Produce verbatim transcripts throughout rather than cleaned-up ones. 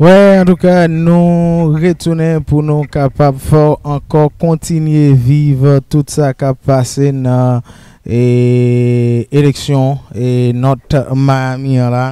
Wè, antouka, nou retounen pou nou kapab fè w ankò kontinye viv tout sa k ap pase nan, e, eleksyon, e, North Miami an la.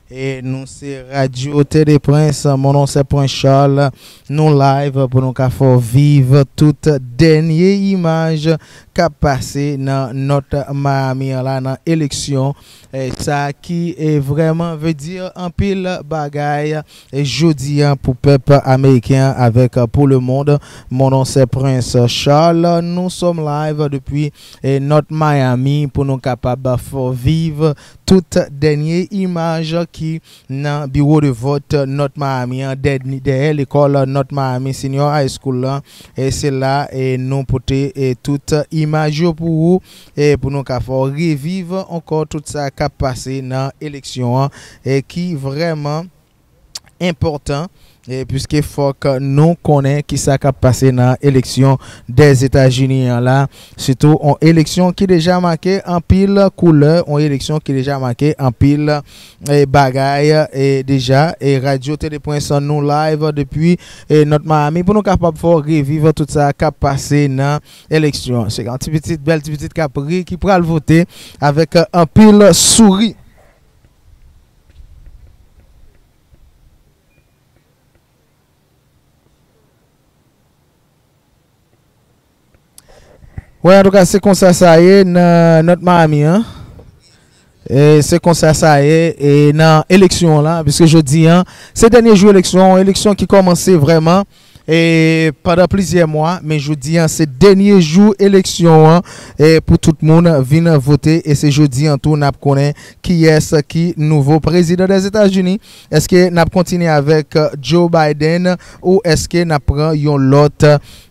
E nou se Radio Télé Prince, mon nom c'est Prince Charles. Nou live pou nou ka fè w viv tout dènye imaj k ap pase nan North Miami an la, nan eleksyon, e, sa ki, e, vrèman vle di anpil bagay, e, jodi a pou pèp ameriken an avèk, e, pou le monde. Mon nom c'est Prince Charles. Nous sommes live depuis, e, North Miami pou nou kapab fè w viv tout dènye imaj ki nan biwo de vòt North Miami an, dènye, dèyè lekòl North Miami Senior High School lan. E se la, e nou pote, e tout imaj yo pou ou, e pou nou ka fè w reviv ankò tout sa k ap pase nan eleksyon an, e ki vrèman enpòtan, e piske fòk nou konnen ki sa k ap pase nan eleksyon Dèzetazini an la. Sitou, yon eleksyon ki deja make anpil koulè, yon eleksyon ki deja make anpil, e, bagay, e, deja. E Radio Télé Prince, nou live depi, e, North Miami pou nou kapab fè w reviv tout sa k ap pase nan eleksyon. Se yon ti pitit, bèl ti pitit k ap ri, ki pral vote avèk, e, anpil souri. Wè, antouka, se konsa sa ye nan North Miami an. E se konsa sa ye, e nan eleksyon an la, piske jodi an, se dènye jou eleksyon, eleksyon ki kòmanse vrèman, e pandan plizyè mwa, men jodi an, se dènye jou eleksyon an, e pou tout moun vin vote, e se jodi an tou n ap konnen kiyès ki nouvo prezidan Dèzetazini. Èske n ap kontinye avèk, e, Joe Biden ou èske n ap pran yon lòt,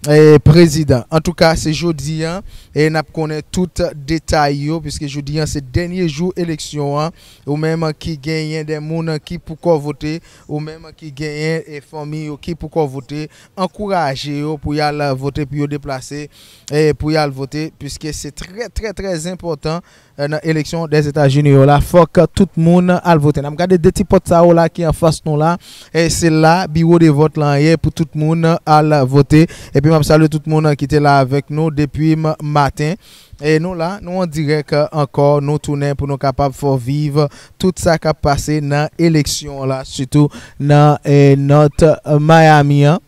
e, prezidan? Antouka, se jodi an, e n ap konnen tout detay yo, piske jodi an, se dènye jou eleksyon an. Ou menm ki genyen de moun ki poko vote, ou menm ki genyen, e, fanmi yo ki poko vote, ankouraje yo pou y al vote, pou yo deplase, e, pou y al vote, piske se trè, trè, trè enpòtan, e, nan eleksyon Dèzetazini yo la, fòk tout moun al vote. N ap gade de ti pòt sa yo la ki anfas nou la. E se la biwo de vòt lan ye pou tout moun al vote. Epi m ap salye tout moun ki te la avèk nou depi m-, maten. E nou la, nou an dirèk ankò, nou tounen pou nou kapab fè w viv tout sa k ap pase nan eleksyon la, sitou nan, e, North Miami an.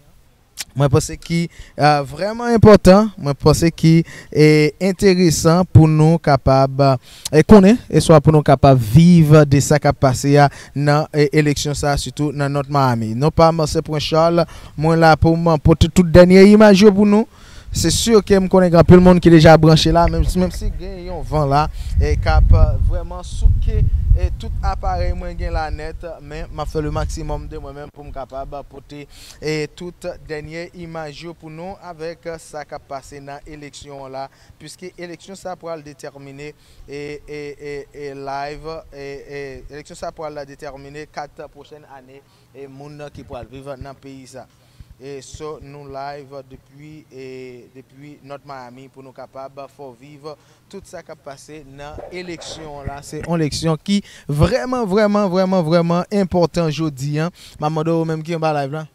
Mwen panse ki, e, vrèman enpòtan, mwen panse ki, e, enteresan pou nou kapab, e, konnen, e swa pou nou kapab viv de sa k ap pase a nan, e, eleksyon sa, sitou nan North Miami. Non pa m se Prince Charles, mwen la pou m pote tout dènye imaj yo pou nou. Se si ke m konnen gen anpil moun ki deja branche la, menm, menm si gen yon van la, e k ap, e, vrèman souke, e, tout aparèy mwen gen la nèt, men m ap fè le maksimòm de mwen menm pou m kapab pote e tout dènye imaj yo pou nou avèk sa k ap pase nan eleksyon an la, piske eleksyon sa pral detèmine, e, e, e, e live, e, e, eleksyon sa pral detèmine kat pwochèn ane, e moun ki pral viv nan peyi sa. E so nou live depi, e, depi North Miami pou nou kapab fè w viv tout sa k ap pase nan eleksyon an la. Se yon eleksyon ki vrèman, vrèman, vrèman, vrèman enpòtan jodi an. M ap mande w, ou menm ki anba live la.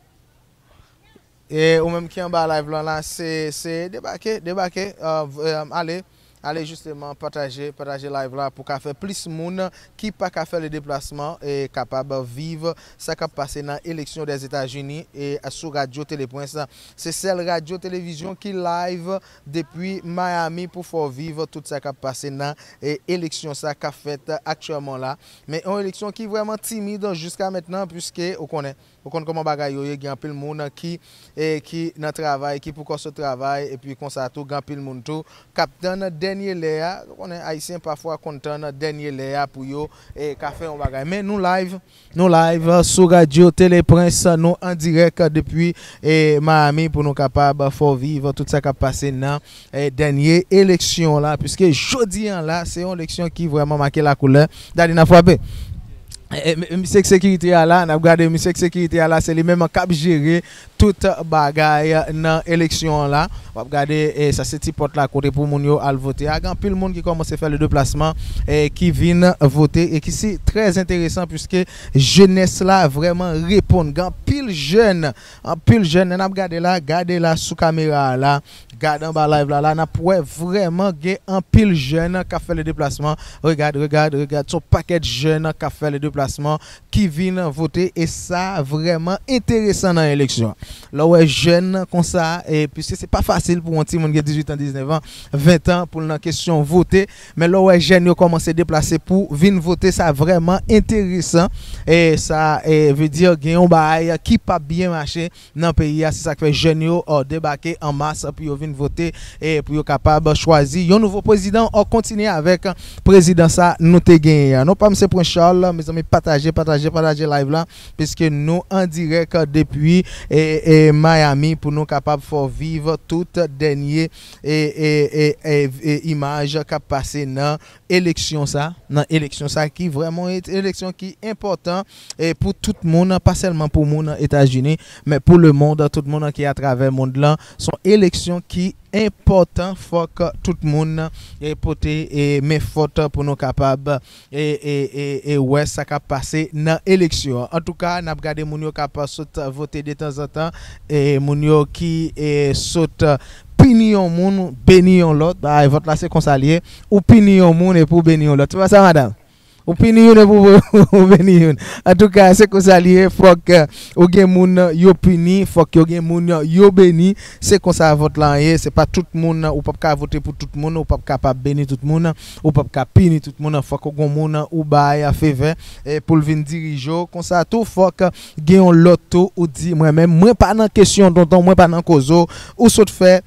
E ou menm ki anba live lan la, se, se debake, debake, e, v-, e, ale, ale jisteman pataje, pataje live la pou ka fè plis moun ki pa ka fè le deplasman e kapab viv sa k ap pase nan eleksyon Dèzetazini e sou Radio Télé Prince. Se sèl radyo televizyon ki live depi Miami pou fè w viv tout sa k ap pase nan, e, eleksyon sa k ap fèt aktyèlman la. Men yon eleksyon ki vrèman timid jiska mentnan, piske ou konnen, ou konn kòman bagay yo ye, gen anpil moun ki, e, ki nan travay, ki poko sot travay, epi konsa tou, gen anpil moun tou k ap tann dènye lè a. Ou konnen, Ayisyen pafwa konn tann dènye lè a pou yo, e, ka fè yon bagay. Men nou live, nou live sou radyo Tele Prens, nou an dirèk depi, e, Miami pou nou kapab fè w viv tout sa k ap pase nan, e, dènye eleksyon la, piske jodi an la, se yon eleksyon ki vrèman make lakoulè. Daddy nan frape. E, e, misye k sekirite a la, n ap gade misye k sekirite a la, se li menm k ap jere tout bagay nan eleksyon an la. W ap gade, e, sa se ti pòt la kote pou moun yo al vote a. Gen anpil moun ki kòmanse fè le deplasman, e, ki vin vote e ki se trè enteresan piske jenès la vrèman reponn. Gen anpil jèn, anpil jèn, n ap gade la, gade la sou kamera a la, gade anba live la, la, n ap wè vrèman gen anpil jèn k ap fè le deplasman. Regad, regad, regad, se yon pakèt jèn k ap fè le deplasman ki vin vote, e sa vrèman enteresan nan eleksyon. Lè w wè jèn konsa, e piske se pa fasil pou yon timoun gen dizuit an, diznèf an, ven an pou l nan kesyon vote, men lè w wè jèn yo kòmanse deplase pou vin vote, sa vrèman enteresan. E sa, e, vle di gen yon bagay ki p ap byen mache nan peyi a. Se sa k fè jèn yo, o, debake an mas pou yo vin vote e pou yo kapab chwazi yon nouvo prezidan, o, kontinye avèk prezidan sa nou te genyen an. Non pa m se Prince Charles, mezanmi, pataje, pataje, pataje live la, piske nou an dirèk depi, e, e, Miami pou nou kapab fè w viv tout dènye, e, e, e, e, e, imaj k ap pase nan eleksyon sa, nan eleksyon sa ki vrèman yon eleksyon ki enpòtan, e, pou tout moun, pa sèlman pou moun Etazini, men pou lemonn, tout moun ki atravè mond lan. Se yon eleksyon ki enpòtan, fòk tout moun, e, pote, e, men fòt pou nou kapab, e, e, e, e wè sa k ap pase nan eleksyon an. Antouka, n ap gade moun yo k ap sot vote detanzantan, e moun yo ki, e, sot pini yon moun, beni yon lòt. Bagay vòt la se konsa l ye. Ou pini yon moun epi w beni yon lòt. Se pa sa, madanm? Ou pini youn epi w, ou beni youn. Antouka, se konsa l ye. Fòk, e, ou gen moun yo pini, fòk yo gen moun yo beni. Se konsa vòt la ye. Se pa tout moun, ou p ap ka vote pou tout moun, ou p ap kapab beni tout moun, ou p ap ka pini tout moun. Fòk ou gen moun ou bay favè, e, pou l vin dirije w. Konsa tou, fòk gen yon lòt tou ou di, mwen menm, mwen pa nan kesyon tonton, mwen pa nan koze w. Ou sot fè,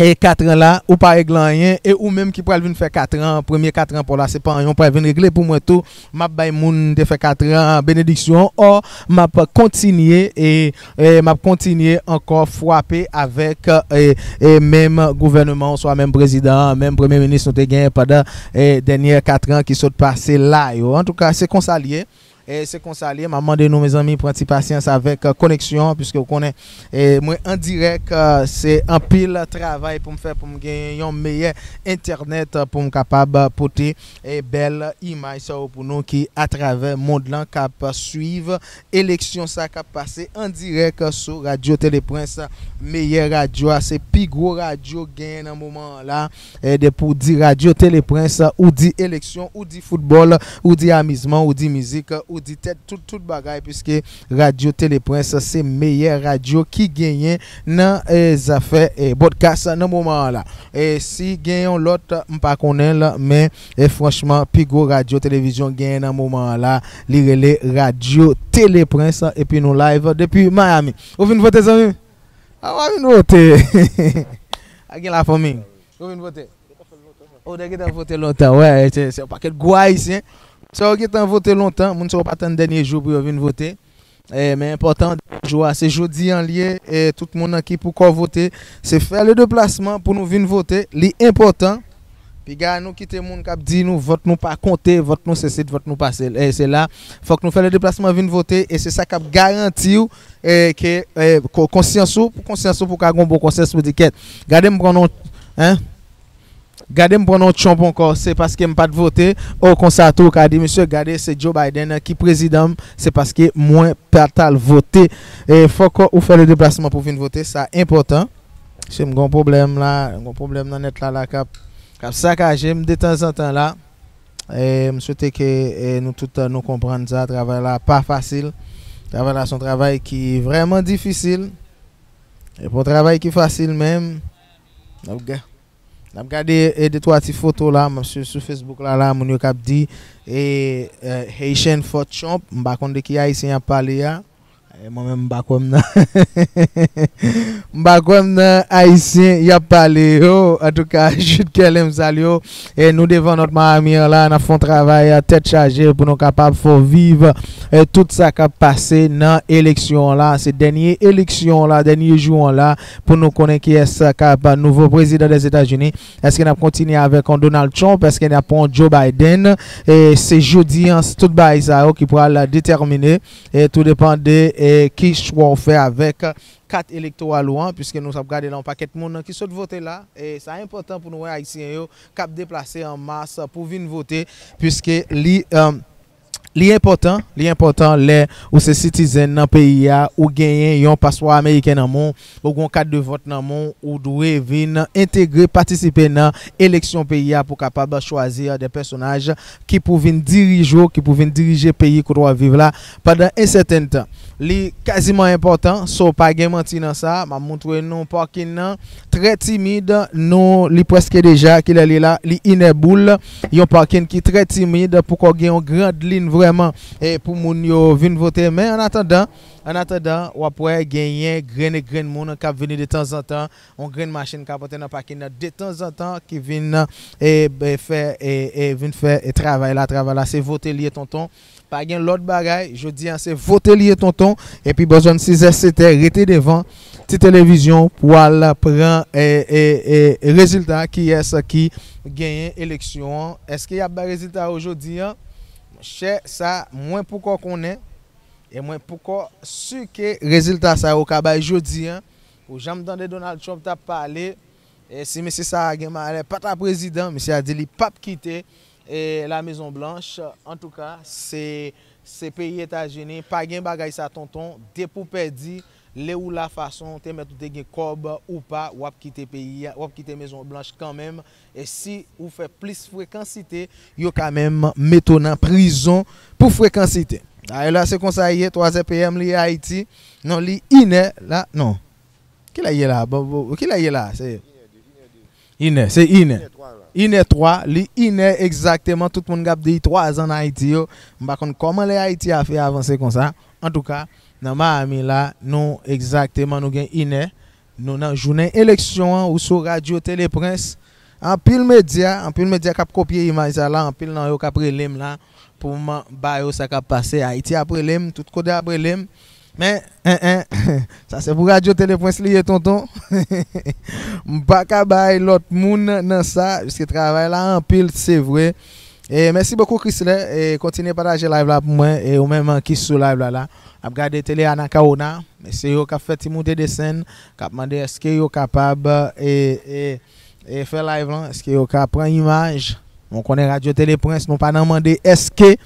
e, katran la, ou pa regle anyen, e ou menm ki pral vin fè katran, premye katran pa w la, se pa anyen ou pral vin regle pou mwen tou. M ap bay moun te fè katran benediksyon, o, m ap kontinye, e, e m ap kontinye ankò frape avèk, e, e menm gouvènman, oswa menm prezidan, menm premye minis nou te genyen pandan, e, dènye katran ki sot pase la yo. Antouka, se konsa l ye. E se konsa l ye. M ap mande nou, mezanmi, pran ti pasyans avèk, e, koneksyon an, piske w konnen, e, mwen an dirèk, e, se anpil travay pou m fè pou m gen yon meyè entènèt, e, pou m kapab, e, pote, e, bèl imaj sa yo pou nou ki atravè mond lan k ap swiv eleksyon sa k ap pase an dirèk sou Radyo Teleprens, meyè radyo a, se pi gwo radyo genyen nan moman an la. E depi w di Radyo Teleprens, ou di eleksyon, ou di foutbòl, ou di amizman, ou di mizik, ou di tèt, tout, tout bagay, piske Radyo Teleprens se meyè radyo ki genyen nan, e, zafè, e, podcast nan moman an la. E si gen yon lòt, m pa konnen l, men, e, franchman, pi gwo radyo televizyon genyen nan moman an la, li rele Radyo Teleprens, epi nou live depi Miami. Ou vin vote, zanmi m? A, w a vin vote. A, gen lafanmi. Ou vin vote? Ou te gentan vote lontan, wè, se, se yon pakèt gwo Ayisyen. Sa yo gentan vote lontan, moun sa yo pa tann dènye jou pou yo vin vote. E, men enpòtan, dènye jou a, se jodi an l ye, e tout moun ki poko vote, se fè le deplasman pou nou vin vote, li enpòtan. Piga nou kite moun k ap di nou vòt nou pa konte, vòt nou sesi, vòt nou pa se, e, sela. Fòk nou fè le deplasman vin vote, e se sa k ap garanti w, e, ke, e, ko-, konsyans ou, pou konsyans ou, pou ka gon bon konsyans pou di kèt. Gade m pran non, en? Gade m pran non Trump ankò, se paske m pa t vote. O, konsa tou, ou ka di, mesye, gade, se Joe Biden ki prezidan m, se paske mwen pa t al vote. E fòk ou fè le deplasman pou vin vote, sa enpòtan. Se m gon pwoblèm la, gon pwoblèm nan nèt la, la k ap, k ap sakaje m detanzantan la. E m swete ke, e, nou tout, nou konprann sa, travay la pa fasil. Travay la se yon travay ki vrèman difisil. E pa yon travay ki fasil menm. N ap ga-, n ap gade, e, de twa ti foto la, m ap swiv sou Facebook la, la, moun yo k ap di, e, e, Haitian for Trump, m pa konn de ki Ayisyen y ap pale a. E mwen menm, m pa kwè m nan. M pa kwè m nan Ayisyen y ap pale yo. Antouka, Jude Kerlin, m salye w. E nou devan nòt Miami an la, n ap fè yon travay, a, tèt chaje pou nou kapab fè w viv, e, tout sa k ap pase nan eleksyon an la. Se dènye eleksyon an la, dènye jou an la, pou nou konnen kiyès k ap nouvo prezidan Dèzetazini. Èske n ap kontinye avèk yon Donald Trump? Èske n ap pran yon Joe Biden? E se jodi an, tout bagay sa yo ki pral detèmine, e tou depann de e ki chwa w fè avèk kat elektoral ou an, piske nou ap gade la yon pakèt moun ki sot vote la. E sa enpòtan pou nou wè Ayisyen yo k ap deplase an mas pou vin vote, piske li, e, li enpòtan, li enpòtan lè ou se citizen nan peyi a, ou genyen yon paspò ameriken nan men w, ou gen yon kat de vòt nan men w, ou dwe vin entegre, patisipe nan eleksyon peyi a pou kapab chwazi de pèsonaj ki pou vin dirije w, ki pou vin dirije peyi kote w ap viv la pandan en sèten tan. Li kaziman enpòtan, so pa gen manti nan sa. M ap montre nou parking nan, trè timid, nou, li prèske deja, kilè li la, li inè boul, yon parking ki trè timid, poko gen yon grand line vrèman, e pou moun yo vin vote, men an atandan, an atandan, w ap wè genyen grenn e grenn moun k ap vini de tanzantan, yon grenn machin k ap antre nan parking nan de tanzantan ki vin, e, e, fè, e, e, vin fè, e, travay la, travay la, se vote li ye tonton. Pa gen lòt bagay, jodi a se vote li ye tonton, epi bò zòn sizè setè, rete devan ti televizyon pou al pran, e, e, e, rezilta, kiyès ki genyen eleksyon an. Èske y ap bay rezilta yo jodi a? Monchè, sa, mwen poko konnen, e mwen poko si ke rezilta sa yo ka bay jodi a. Ou janm tande Donald Trump t ap pale, e si mesye sa a gen malè pa ta prezidan, mesye a di li p ap kite, e, La Mezon Blanch. Antouka, se, se peyi Etazini, pa gen bagay sa tonton, depi w pèdi, lè ou la fason, te mèt ou te gen kòb ou pa, w ap kite peyi a, w ap kite Mezon Blanch kanmenm, e si ou fè plis frekansite, yo ka menm mete w nan prizon pou frekansite. Dayè la, se konsa ye, twazè P M li ye Ayiti, non, li inè la, non. Kilè ye la? Bon, bon, kilè ye la? Se inè, se inè. Inè twa, li inè egzakteman. Tout moun k ap di twa zan an Ayiti yo. M pa konn kòman lè Ayiti a fè avanse konsa. Antouka, nan Miami la, nou egzakteman, nou gen inè. Nou nan jounen eleksyon an, ou sou Radyo Tele Prens. Anpil medya, anpil medya k ap kopye imaj sa la, anpil nan yo k ap rele m la pou m ba yo sa k ap pase. Ayiti ap rele m, tout kote ap rele m. Men, en, en, sa se pou Radyo Tele Prens li ye, tonton. M pa ka bay lòt moun nan sa, piske travay la anpil, se vre. E mèsi bokou, Chrisley. E kontinye pataje live la pou mwen. E ou menm ki sou live la, la, ap gade tele Anacaona. Mesye yo k ap fè ti moute desann, k ap mande èske yo kapab, e, e, e fè live lan, èske yo ka pran imaj. Mwen konnen Radyo Tele Prens, nou pa nan mande èske,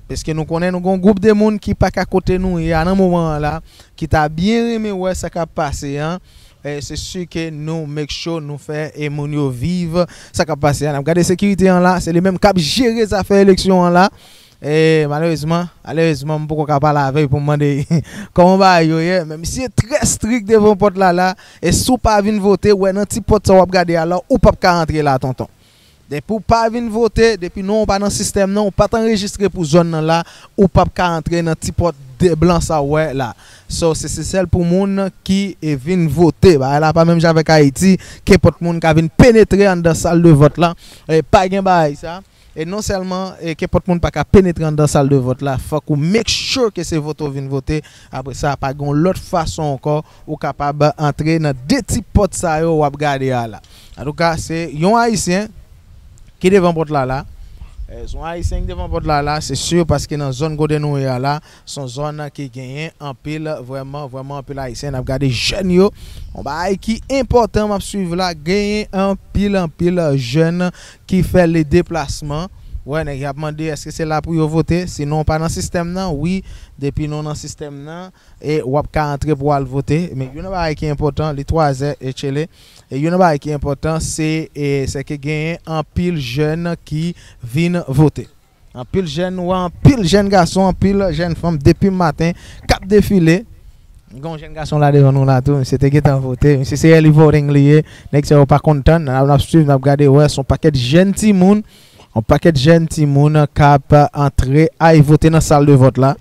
paske nou konnen nou gon gwoup de moun ki pa ka kote nou ye a nan moman an la, ki ta byen renmen wè sa k ap pase an. E se si ke nou make sure nou fè e moun yo viv sa k ap pase an. N ap gade sekirite an la, se li menm k ap jere zafè eleksyon an la. E malerezman, malerezman, m poko ka pale avè l pou m mande kòman bagay yo ye, men misye trè strik devan pòt la la. E si w pa vin vote, w wè nan ti pòt sa w ap gade a la, ou p ap ka antre la, tonton. Depi w pa vin vote, depi non w pa nan sistèm nan, ou pa t anrejistre pou zòn nan la, ou p ap ka antre nan ti pòt de blan sa w wè la. So, se, se sèl pou moun ki, e, vin vote. Bagay la pa menm jan avèk Ayiti, kenpòt moun ka vin penetre anndan sal de vòt la. E, pa gen bagay sa. E non sèlman, e, kenpòt moun pa ka penetre anndan sal de vòt la, fòk ou make sure ke se vote w vin vote. Apre sa, pa gen yon lòt fason ankò ou kapab antre nan de ti pòt sa yo w ap gade a la. Antouka, se yon Ayisyen ki devan pòt la la. E, se yon Ayisyen ki devan pòt la la, se si, paske nan zòn kote nou ye a la, se yon zòn ki genyen anpil, vrèman, vrèman anpil Ayisyen. N ap gade jèn yo. Yon bagay ki enpòtan m ap swiv la, genyen anpil, anpil jèn ki fè le deplasman. Wè, nèg y ap mande èske se la pou yo vote, sinon w pa nan sistèm nan. Wi, depi nou nan sistèm nan, e w ap ka antre pou w al vote. Men youn nan bagay ki enpòtan, li twazè e tchele. E youn nan bagay ki enpòtan, se, e, se ke genyen anpil jèn ki vin vote. Anpil jèn, ou wè anpil jèn gason, anpil jèn fanm depi maten k ap defile. Gen yon jèn gason la devan nou la tou, misye te gentan vote. Misye se early voting li ye. Nèg sa yo pa konn tann, n ap, n ap swiv, n ap gade, wè, se yon pakèt jèn timoun, yon pakèt jèn timoun k ap antre al vote nan sal de vòt la.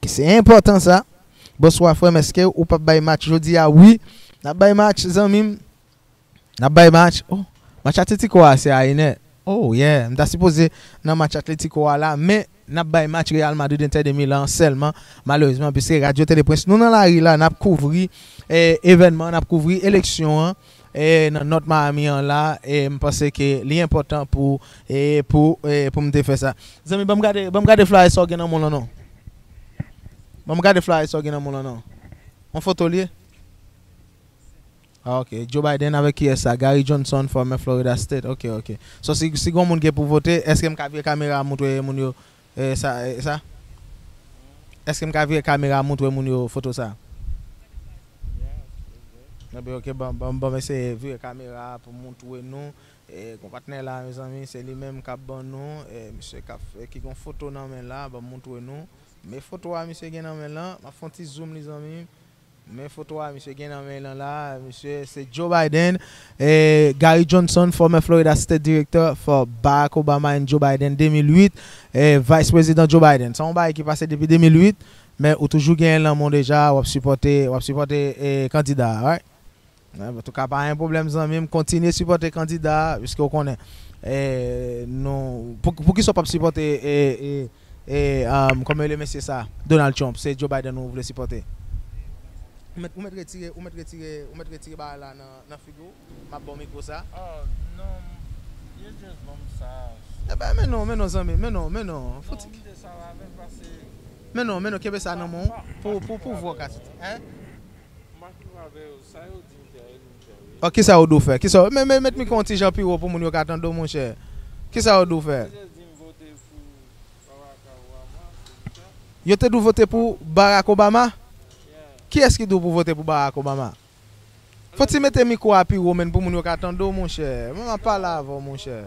Ki se enpòtan sa. Bonswa frè m, èske ou p ap bay match jodi a? Wi, n ap bay match, zanmi m. N ap bay match. Oh, match Atletico a se a inè. Oh yeah, m ta sipoze nan match Atletico a la, men n ap bay match Real Madrid Inter de Milan an sèlman, malerezman, piske Radyo Tele Prens, nou nan lari la, n ap kouvri, e, evènman, n ap kouvri eleksyon an, e, nan North Miami an la, e m panse ke li enpòtan pou, e, pou, e, pou m te fè sa. Zanmi, ban m gade, ban m gade flyer sa w gen nan men w lan non. Bon, m gade flyers sa w gen nan men w lan non. Yon foto l ye? Ah, ok. Joe Biden avèk kiyès sa? Gary Johnson, former Florida State. Ok, ok. So, si, si gon moun gen pou vote, èske m ka vire kamera a montre moun yo eh, sa, eh, sa? Èske m ka vire kamera a montre moun yo foto sa? Ebyen, ok, ban, ban, ban m eseye vire kamera a pou montre nou. Eh, gon patnè la, mezanmi, se li menm k ap ban nou. Eh, misye k ap fè, ki gon foto nan men la, ban m montre nou. Men foto a misye gen nan men lan, m ap fè yon ti zoom li, zanmi. Men foto a misye gen nan men l lan la, misye se Joe Biden, eh, Gary Johnson, former Florida State Director for Barack Obama and Joe Biden, de mil uit, eh, Vice President Joe Biden. Sa yon bagay ki pase depi de mil uit, men ou toujou gen lanmou deja, w ap sipòte, w ap sipòte eh, kandida a, right? Antouka, pa gen pwoblèm, zanmi m, kontinye sipòte kandida a, piske w konnen. Eh, nou, pou, pou ki sa w p ap sipòte eh, eh, E, um, kòman rele mesye sa? Donald Trump, se Joe Biden ou vle sipòte. Ou mèt, ou mèt retire, ou mèt retire, ou mèt retire bagay la nan, nan figi w. M ap ba w mikwo sa. Oh, non, yo just ban m sa. Ebyen, men non, men non, zanmi, men non, men non. Fouti. Non, m te sa la, men pase. Men non, men non, kenbe sa nan men w. Pou, pou, pou vwa ka soti. Hein? M pa ki pa vè yo, sa yo di m fè, yo di m fè, wi. Oh, kisa yo di w fè? Kisa, men, men, met mikwo yon ti jan pi wo pou moun yo ka tande w, monchè. Kisa yo di w fè? Yo just di m vote pou Yo te dwe vote pou Barack Obama? Kiyès ki di w pou vote pou Barack Obama? Fò ti mete mikwo a pi wo, menn, pou moun yo ka tande w, monchè. Mwen, m ap pale avè w, monchè.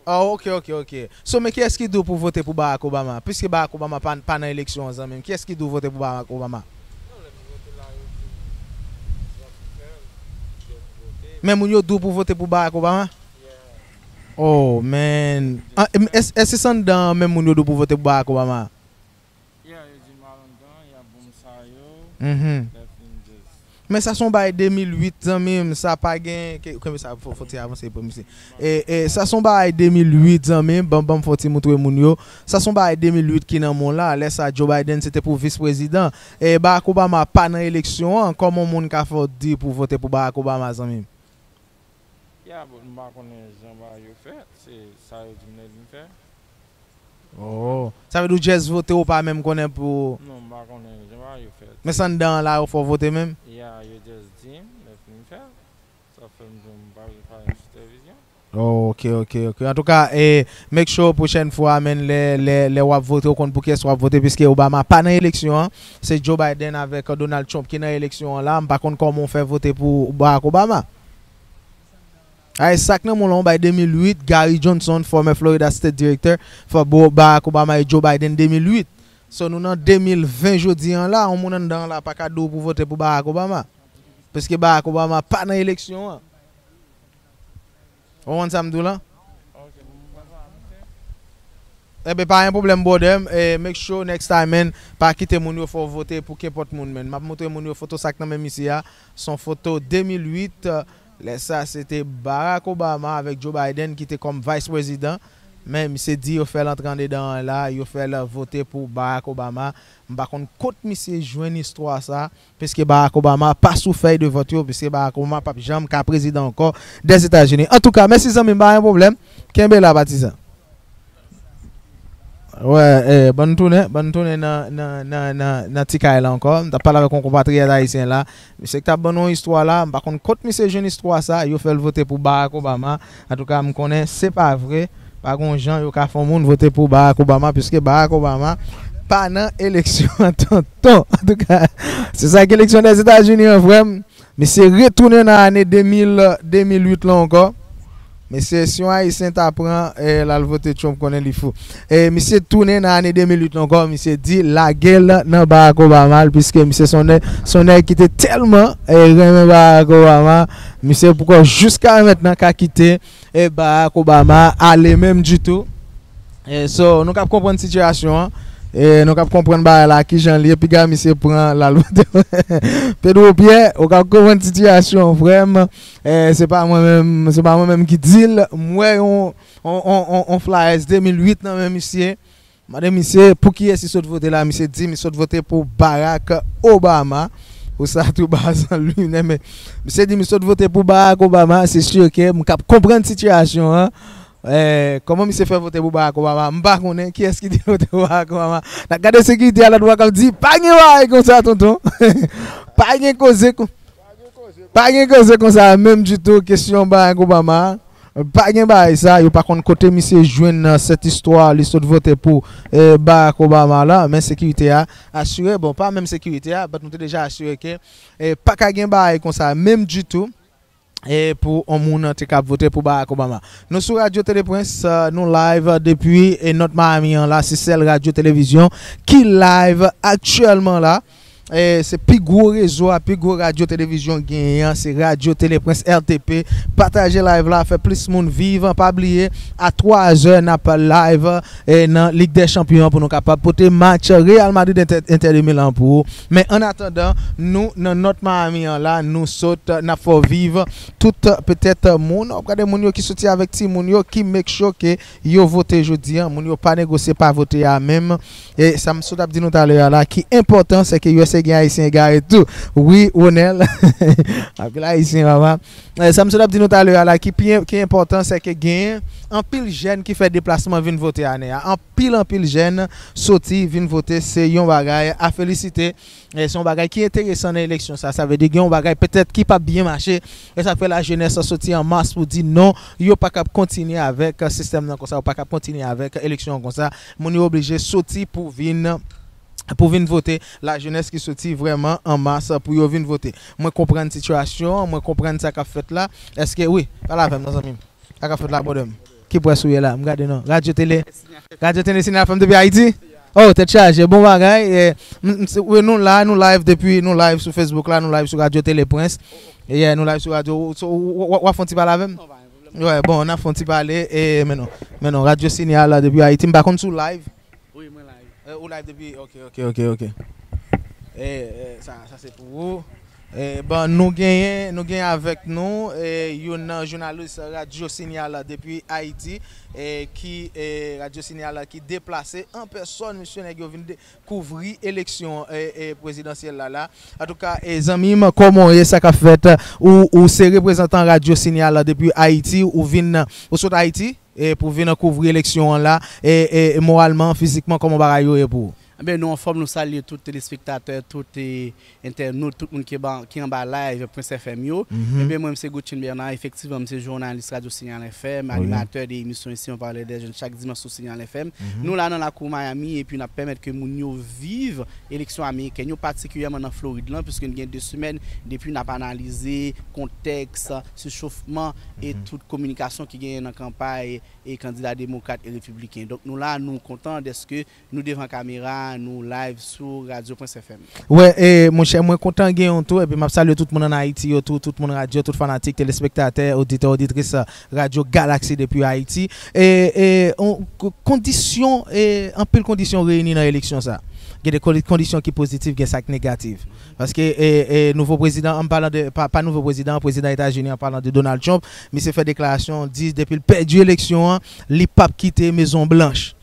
Ah, ok, ok, ok. So, men kiyès ki di w pou vote pou Barack Obama? Piske Barack Obama pa, pa nan eleksyon an, zanmi m. Kiyès ki di w vote pou Barack Obama? Men moun yo di w pou vote pou Barack Obama? Oh, man. Ah, em, es, èske se anndan an menm moun yo di w pou vote pou Barack Obama? Yeah, yo di m al anndan, y ap ban m sa yo. Mhm. Lè fini just. Men sa se yon bagay de mil uit, zanmi m, sa pa gen, ke, ke sa, fò, fò ti avanse pou misye. E, e, sa se yon bagay de mil uit, zanmi m, ban, ban m fò ti montre moun yo. Sa se yon bagay de mil uit ki nan men w la, lè sa Joe Biden se te pou vis prezidan. E Barack Obama pa nan eleksyon an, kòman yon moun ka fè w di pou vote pou Barack Obama, zanmi m? Ya, bon, m pa konnen jan bagay yo fèt, se sa yo di m lè vin fè. Oh, sa vle di w just vote, ou pa menm konnen pou. Non, m pa konnen jan bagay yo fèt. Men se anndan an la yo fè w vote menm? Ya, yo just di m lè vin fè. Sa fè m di w m pa vle pale sou televizyon. Oh, ok, ok, ok. Antouka, e, make sure pwochèn fwa, menn, lè, lè, lè w ap vote, ou konn pou kiyès w ap vote, piske Obama pa nan eleksyon an. Se Joe Biden avèk Donald Trump ki nan eleksyon an la. M pa konn kòman w fè vote pou Barack Obama. Ay, sa k nan men w lan, yon bay de mil uit, Gary Johnson, former Florida State Director, fò bo-, Barack Obama e Joe Biden de mil uit. So, nou nan de mil ven jodi an la, yon moun anndan an la pa ka di w pou vote pou Barack Obama. Paske Barack Obama pa nan eleksyon an. Ou konprann sa m di w lan? Enben, pa gen pwoblèm, brother. E, make sure next time, man, pa kite moun yo fè w vote pou kenpòt moun, man. M ap montre moun yo foto sa k nan men misye a. Se yon foto de mil uit. Lè sa, se te Barack Obama avèk Joe Biden ki te kòm vice president. Men misye di yo fè l antre andedan an la, yo fè l vote pou Barack Obama. M pa konn kot misye jwenn istwa sa. Piske Barack Obama pa sou fèy de vòt yo, piske Barack Obama p ap janm ka prezidan ankò Dèzetazini. Antouka, mèsi zanmi m, pa gen pwoblèm. Kenbe la, patizan. Wè, eh, ban n tounen, ban n tounen nan, nan, nan, nan, nan ti kay la ankò. M t ap pale avèk yon konpatriyòt ayisyen la. Misye ki t ap ban nou istwa la, m pa konn kot misye jwenn istwa sa, yo fè l vote pou Barack Obama. Antouka, m konnen se pa vre. Pa gon jan yo ka fè yon moun vote pou Barack Obama, piske Barack Obama pa nan eleksyon an, tonton. Antouka, se sa k eleksyon Dèzetazini an, frè m. Misye retounen nan ane de mil, de mil uit lan ankò. Mesye, si yon Ayisyen ta pran, eh, l al vote Trump, konnen li fou. Eh, misye tounen nan ane de mil uit lan ankò, misye di lage l nan Barack Obama, piske misye se yon nèg, se yon nèg ki te tèlman, eh, renmen Barack Obama, misye poko jiska mentnan ka kite e Barack Obama ale menm ditou. E, so, nou k ap konprann sitiyasyon an. E, nou k ap konprann bagay la, kijan l ye, piga misye pran l al vote. Pedro Pierre, ou k ap konprann sitiyasyon an, frè m. E, se pa mwen menm, se pa mwen menm ki di l. M wè yon, yon, yon, yon, yon flyers de mil uit nan men misye. Mande misye pou kiyès li sot vote la, misye di misye sot vote pou Barack Obama. Pou sa tou ba zanmi, men misye di misye sot vote pou Barack Obama, se si ke m k ap konprann sitiyasyon an. Eh, kòman misye fè vote pou Barack Obama? M pa konnen kiyès ki te vote pou Barack Obama. N ap gade sekirite a lòt bò k ap di, pa gen bagay konsa, tonton. Pa gen koze kon-, pa gen koze konsa, menm ditou, kesyon Barack Obama. Pa gen bagay sa, yo pa konn kote misye jwenn, eh, sèt istwa, li sot vote pou, eh, Barack Obama la, men sekirite a asire, bon, pa menm sekirite a, but nou te deja asire ke, eh, pa ka gen bagay konsa, menm ditou. E pou yon moun te kab vote pou Barack Obama. Nou sou Radyo Tele Prince, eh, nou live depi, eh, North Miami an la, se sèl radyo televizyon ki live aktyèlman la. E se pi gwo rezo a, pi gwo radyo televizyon genyen an, se Radyo Tele Prince R T P. Pataje live la, fè plis moun viv. Pa bliye, a twa zè n ap live, eh, nan Lig dè Chanpyon an pou nou kapab pote match Real Madrid Inter, Inter de Milan pou ou. Men an atandan, nou nan North Miami an la, nou sot, n ap fè w viv tout, petèt, moun, w ap gade moun yo ki soti avèk timoun yo, ki make sure ke yo vote jodi an. Moun yo pa negosye, pa vote a menm. E sa m sot ap di nou talè a la, ki enpòtan, se ke U S A gen Ayisyen egare tou. Wi, Ronel. Anpil Ayisyen, mama. E sa m sot ap di nou talè a la, ki pi, ki enpòtan, se ke gen anpil jèn ki fè deplasman vin vote ane a. Anpil, anpil jèn soti vin vote, se yon bagay a felisite. E se yon bagay ki enteresan nan eleksyon sa. Sa vle di gen yon bagay petèt ki p ap byen mache. E sa fè lajenès soti an mas pou di non, yo pa kab kontinye avèk sistèm nan konsa, yo pa kab kontinye avèk eleksyon an konsa. Moun yo oblije soti pou vin, pou vin vote. Lajenès ki soti vrèman an mas pou yo vin vote. Mwen konprann sitiyasyon an, mwen konprann sa k ap fèt la. Èske, wi, pale avè m, non, zanmi m. Sa k ap fèt la, brother m? Ki près ou ye la? M gade non. Radyo tele. Radyo tele Sini F M depi Ayiti? Oh, tèt chaje. Bon bagay. Eh, m, m, se, wi, nou la, nou live depi, nou live sou Facebook la, nou live sou Radyo Tele Prince. Yeah, nou live sou radyo. So, w, w, w, w ap fè yon ti pale avè m? Wè, bon, n ap fè yon ti pale. E, men non, men non, Radyo Sinyal la depi Ayiti. M pa konn si w live. Wi, mwen live. Eh, ou live depi, ok, ok, ok, ok. Eh, eh, sa, sa se pou ou. Eh, bon, nou genyen, nou genyen avèk nou, eh, youn nan jounalis Radyo Sinyal depi Ayiti, eh, ki, eh, Radyo Sinyal ki deplase an pèsòn, mesye nèg yo vin de, kouvri eleksyon, eh, eh, prezidansyèl la, la. Antouka, eh, zanmi m, kòman w ye, sa k ap fèt? Ou, ou se reprezantan Radyo Sinyal depi Ayiti, ou vin, ou sot Ayiti? E pou vin kouvri eleksyon an la, e, e, e moralman, fizikman, kòman bagay yo ye pou ou? Ebyen, nou anfòm, nou salye tout telespektatè, tout, e, entènot, tout moun ki anba, ki anba live Prince F M yo. Mhm. Ebyen, mwen, m se Gautchin Bernard, efektivman, m se jounalis Radyo Sinyal F M, animatè de emisyon Ici on parle des jeunes chak dimanch sou Sinyal F M. Mhm. Nou la nan lakou Miami, epi n ap pèmèt ke moun yo viv eleksyon amerikèn yo, patikilyèman nan Florid lan, piske n gen de semèn depi n ap analize kontèks, sechofman e tout kominikasyon ki genyen nan kanpay e kandida demokrat e repibliken. Donk, nou la, nou kontan dèske nou devan kamera, nou live sou Radyo Prince F M. Wè, e, monchè, mwen kontan gen yon tou, epi m ap salye tout moun ann Ayiti yo tou, tout moun radyo, tout fanatik, telespektatè, oditè, oditris, Radyo Galaxy depi Ayiti. E, e, on, ko-, kondisyon, e, anpil kondisyon reyini nan eleksyon sa. Gen de kondi-, kondisyon ki pozitif, gen sa k negatif. Paske, e, e, nouvo prezidan, an palan de, pa, pa nouvo prezidan, prezidan Etazini, an palan de Donald Trump, misye fè deklarasyon, di depi l pèdi eleksyon an, li p ap kite Mezon Blanch.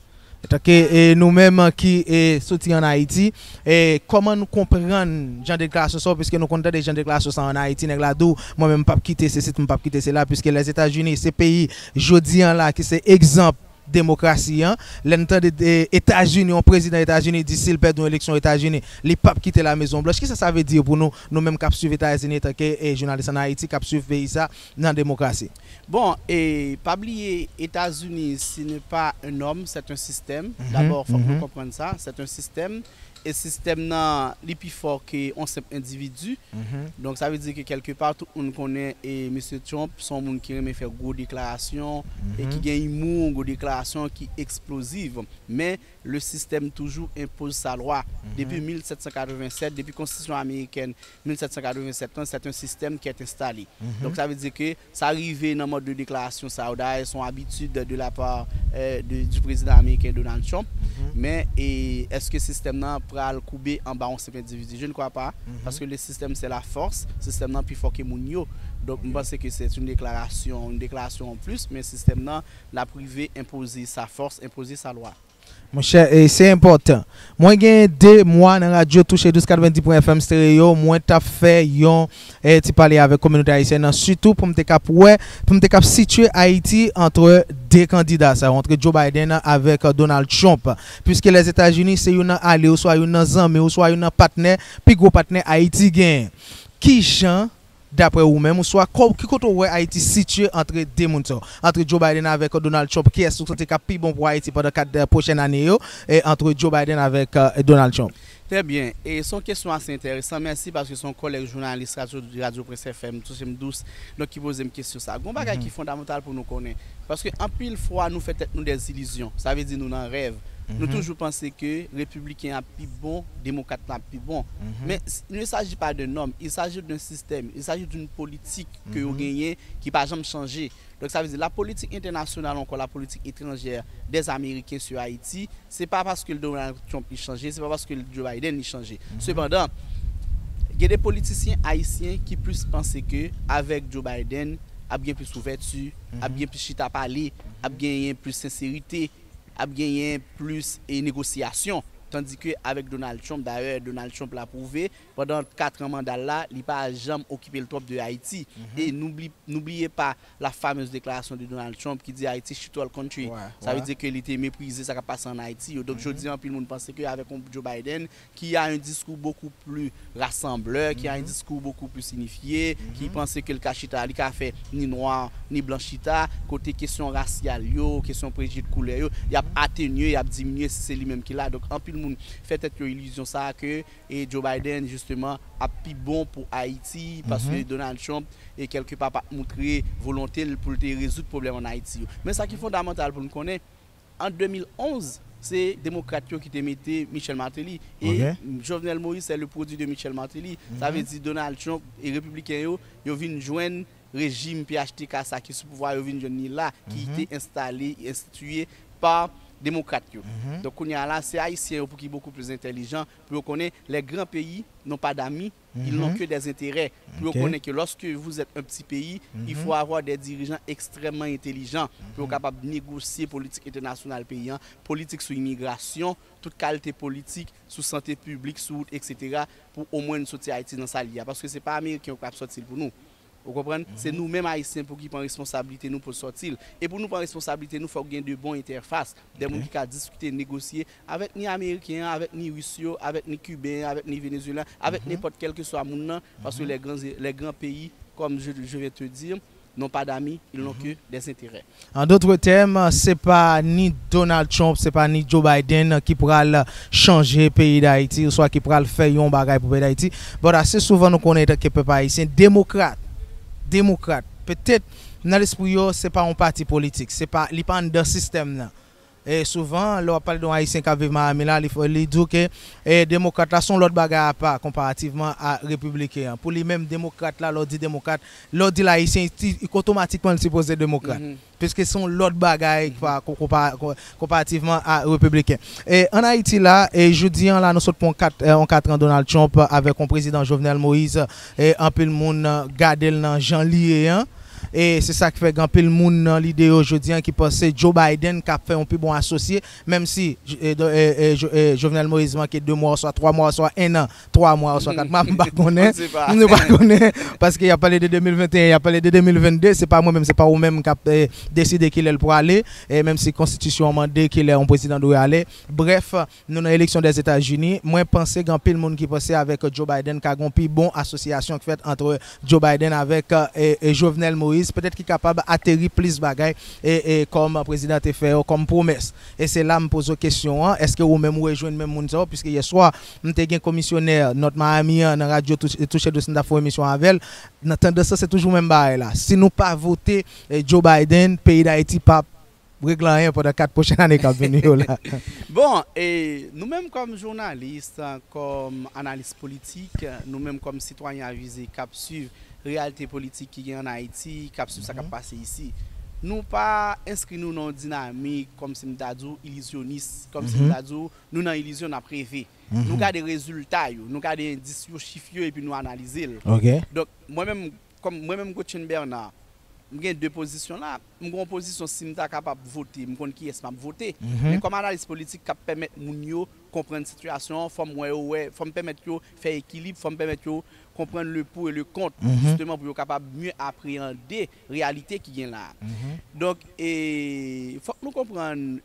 Etanke, e, nou menm ki, e, soti ann Ayiti, e, kòman nou konprann jan deklarasyon sa yo, piske nou konn tande jan deklarasyon sa yo ann Ayiti, nèg la di w, mwen menm m p ap kite sesi, m p ap kite sela, piske Lèzetazini se peyi jodi an la ki se egzanp demokrasi an. Lè n tande, e, Etazini, yon prezidan Etazini di si l pèdi yon eleksyon Etazini, li p ap kite la Mezon Blanch. Kisa sa vle di pou nou, nou menm k ap swiv Etazini etanke, e, jounalis ann Ayiti, k ap swiv peyi sa nan demokrasi? Bon, e, pa bliye, Etazini, ce n'est pas un homme, c'est un système. Mhm, dabò, fòk nou konprann sa, c'est un système. E sistèm nan, li pi fò ke yon senp endividi. Mhm. Donk, sa vle di ke kèlkepa, tout moun konnen, e, mesye Trump, se yon moun ki renmen fè gwo deklarasyon, e ki gen imou, gwo deklarasyon ki eksplozif. Men, le système toujours impose sa lwa. Mhm. Depi mil sèt san katreven sèt, depi konstitisyon amerikèn mil sèt san katreven sèt lan, c'est un système qui est installé. Mhm. Donk, sa vle di ke sa rive nan mòd de deklarasyon sa yo. Dayè, se yon abitid de la part, euh, de, du président américain Donald Trump. Mhm. Men, e, èske sistèm nan pral koube anba yon senp endividi? Je ne crois pas, mhm, parce que le système, c'est la force. Sistèm nan pi fò ke moun yo. Donk, m panse ke c'est une déclaration, une déclaration en plus, men sistèm nan, l ap rive enpoze sa fòs, enpoze sa lwa. Monchè, e se enpòtan. Mwen gen de mwa nan radyo Touche douz katrevenndis pwen F M Stereo, mwen t ap fè yon eh, ti pale avèk kominote ayisyèn nan, sitou pou m te kap wè, pou m te kap sitye Ayiti antre de kandida sa yo, antre Joe Biden avèk eh, Donald Trump. Piske Lèzetazini se youn nan ale, oswa youn nan zanmi, oswa youn nan patnè, pi gwo patnè Ayiti genyen. Kijan, daprè ou menm, oswa kò-, ki kote w wè Ayiti sitye antre de moun sa yo? Antre Joe Biden avèk Donald Trump, kiyès ou santi k ap pi bon pou Ayiti pandan kat eh, pwochèn ane yo, e antre Joe Biden avèk eh, Donald Trump? Trè byen. E se yon kesyon ase enteresan. Mèsi paske se yon kòlèg jounalis Radyo, Radyo Prens F M, Touche m douz, donk ki poze m kesyon sa. Gon bagay ki fondamantal pou nou konnen. Paske anpil fwa, nou fè tèt nou dèzilizyon. Sa vle di nou nan rèv. Nou toujou panse ke repibliken ap pi bon, demokrat la ap pi bon. Men s- il ne s'agit pas d'un homme, il s'agit d'un système, il s'agit d'une politique ke yo genyen ki pa janm chanje. Donk sa vle di la politique internationale, encore la politique étrangère des Américains sur Haïti, se pa paske Donald Trump li chanje, se pa paske Joe Biden li chanje. Sepandan, gen de politisyen ayisyen ki plis panse ke avèk Joe Biden, ap gen plis ouvèti, ap gen plis chita pale, ap genyen plis senserite, ap genyen plis e, negosyasyon. Tandike avèk Donald Trump, dayè Donald Trump la pwouve pandan kat an manda l la, li pa janm okipe l twòp de Ayiti. E nou bli, nou bliye pa la fameuse déclaration de Donald Trump ki di Haiti shithole country. Sa vle di ke li te meprize sa k ap pase ann Ayiti yo. Donk jodi a, anpil moun panse ke avèk yon Joe Biden ki a un discours beaucoup plus rassembleur, ki a un discours beaucoup plus unifié, ki panse ke l ka chita, li ka fè ni nwa ni blan chita, kote kesyon rasyal yo, kesyon prejije de koulè yo, y ap atenye, y ap diminye si se li menm ki la. Donk anpil moun fè tèt yo ilizyon sa a ke e Joe Biden, jisteman, ap pi bon pou Ayiti, paske Donald Trump, e kèlkepa, pa t montre volonte l pou l te rezoud pwoblèm ann Ayiti yo. Men sa ki fondamantal pou n konnen, an de mil onz, se demokrat yo ki te mete Michel Martelly. E Jovenel Moïse, c'est le produit de Michel Martelly. Sa vle di Donald Trump e repibliken yo, yo vin jwenn rejim P H T K sa ki sou pouvwa, yo vin jwenn li la, ki te enstale, enstitiye pa demokrat yo. Donk kounye a la, se ayisyen yo pou ki beaucoup plus intelligent, pou yo konnen les grands pays n'ont pas d'amis, ils n'ont que des intérêts. Pou yo konnen ke lorsque vous êtes un petit pays, il faut avoir des dirigeants extrêmement intelligents pou yo kapab negosye politik entènasyonal peyi an, politik sou imigrasyon, tout kalite politik, sou sante piblik, sou wout, et cetera, pou omwen n soti Ayiti nan sa l ye a. Paske se pa Ameriken yo k ap sòti l pou nou. Ou konprann? Se nou menm Ayisyen pou ki pran responsablite nou pou sòti l. E pou nou pran responsablite nou, fòk gen de bon entèfas. De moun ki ka diskite, negosye avèk ni Ameriken an, avèk ni Ris yo, avèk ni Kiben an, avèk ni Venezuelan, avèk nenpòt kèlkeswa moun nan. Paske les grands, les grands pays, comme je, je viens te dire, n'ont pas d'amis, ils n'ont que des intérêts. An dòt tèm, se pa ni Donald Trump, se pa ni Joe Biden ki pral chanje peyi Dayiti, oswa ki pral fè yon bagay pou peyi Dayiti. But ase souvan nou konnen antanke pèp ayisyen, demokrat, demokrat, petèt nan lespri yo, se pa yon pati politik, se pa, li pa anndan sistèm nan. E souvan, lè w ap pale de yon ayisyen k ap viv Miami la, li, li di w ke e, demokrat la se yon lòt bagay apa konparativman a repibliken an. Pou li menm, demokrat la, lè w di demokrat, lè w di l ayisyen, li, li otomatikman li sipoze demokrat. Piske se yon lòt bagay pa, ko- konpa- ko- konparativman a repibliken. E ann Ayiti la, e jodi an la, nou sot pran kat, e, yon kat an Donald Trump avèk yon prezidan Jovenel Moïse, e anpil moun e, gade l nan jan li ye an. E se sa k fè gen anpil moun nan lide yo jodi an ki panse Joe Biden ka fè yon pi bon asosye, menm si e, do- e, e, Jo- e, Jovenel Moïse manke de mwa, oswa twa mwa, oswa en an, twa mwa, oswa kat mwa, m pa konnen. M pa konnen, paske y ap pale de de mil venteyen, y ap pale de de mil vennde, se pa mwen menm, se pa ou menm k ap e, deside kilè l prale, e menm si konstitisyon an mande kilè yon prezidan dwe ale. Brèf, nou nan eleksyon Dèzetazini. Mwen panse gen anpil moun ki panse avèk Joe Biden ka gen yon pi bon asosyasyon k fèt ant Joe Biden avèk e, e, Jovenel Moïse, petèt ki kapab ateri plis bagay e, e, kòm prezidan te fè yo kòm pwomès. E se la m poze w kesyon an, èske ou menm ou rejwenn menm moun sa yo? Piske yè swa, m te gen komisyonè North Miami an nan radyo Touche Douz, m t ap fè yon emisyon avè l. Nan tandans lan, se toujou menm bagay la. Si nou pa vote e, Joe Biden, peyi Dayiti p ap regle anyen pandan kat pwochèn ane k ap vini yo la. Bon, e nou menm kòm jounalis, kòm analis politik, nou menm kòm sitwayen avize k ap swiv reyalite politik ki gen ann Ayiti, k ap swiv sa k ap pase isi, nou pa enskri nou nan yon dinamik, kòmsi m ta di w, ilizyonis, kòmsi m ta di w, nou nan ilizyon, n ap reve. Nou gade rezilta yo, nou gade endis yo, chif yo, epi nou analize l. Donk, mwen menm, kòm mwen menm Gretchen Bernard, m gen de pozisyon la. M gen yon pozisyon, si m ta kapab vote, m konn kiyès m ap vote. Men kòm analis politik k ap pèmèt moun yo konprann sitiyasyon an, fò m wè yo wè, fò m pèmèt yo fè ekilib, fò m pèmèt yo konprann le pou e le kont, jisteman pou yo kapab mye apreyande reyalite ki gen la a. Donk, e, fòk nou konprann,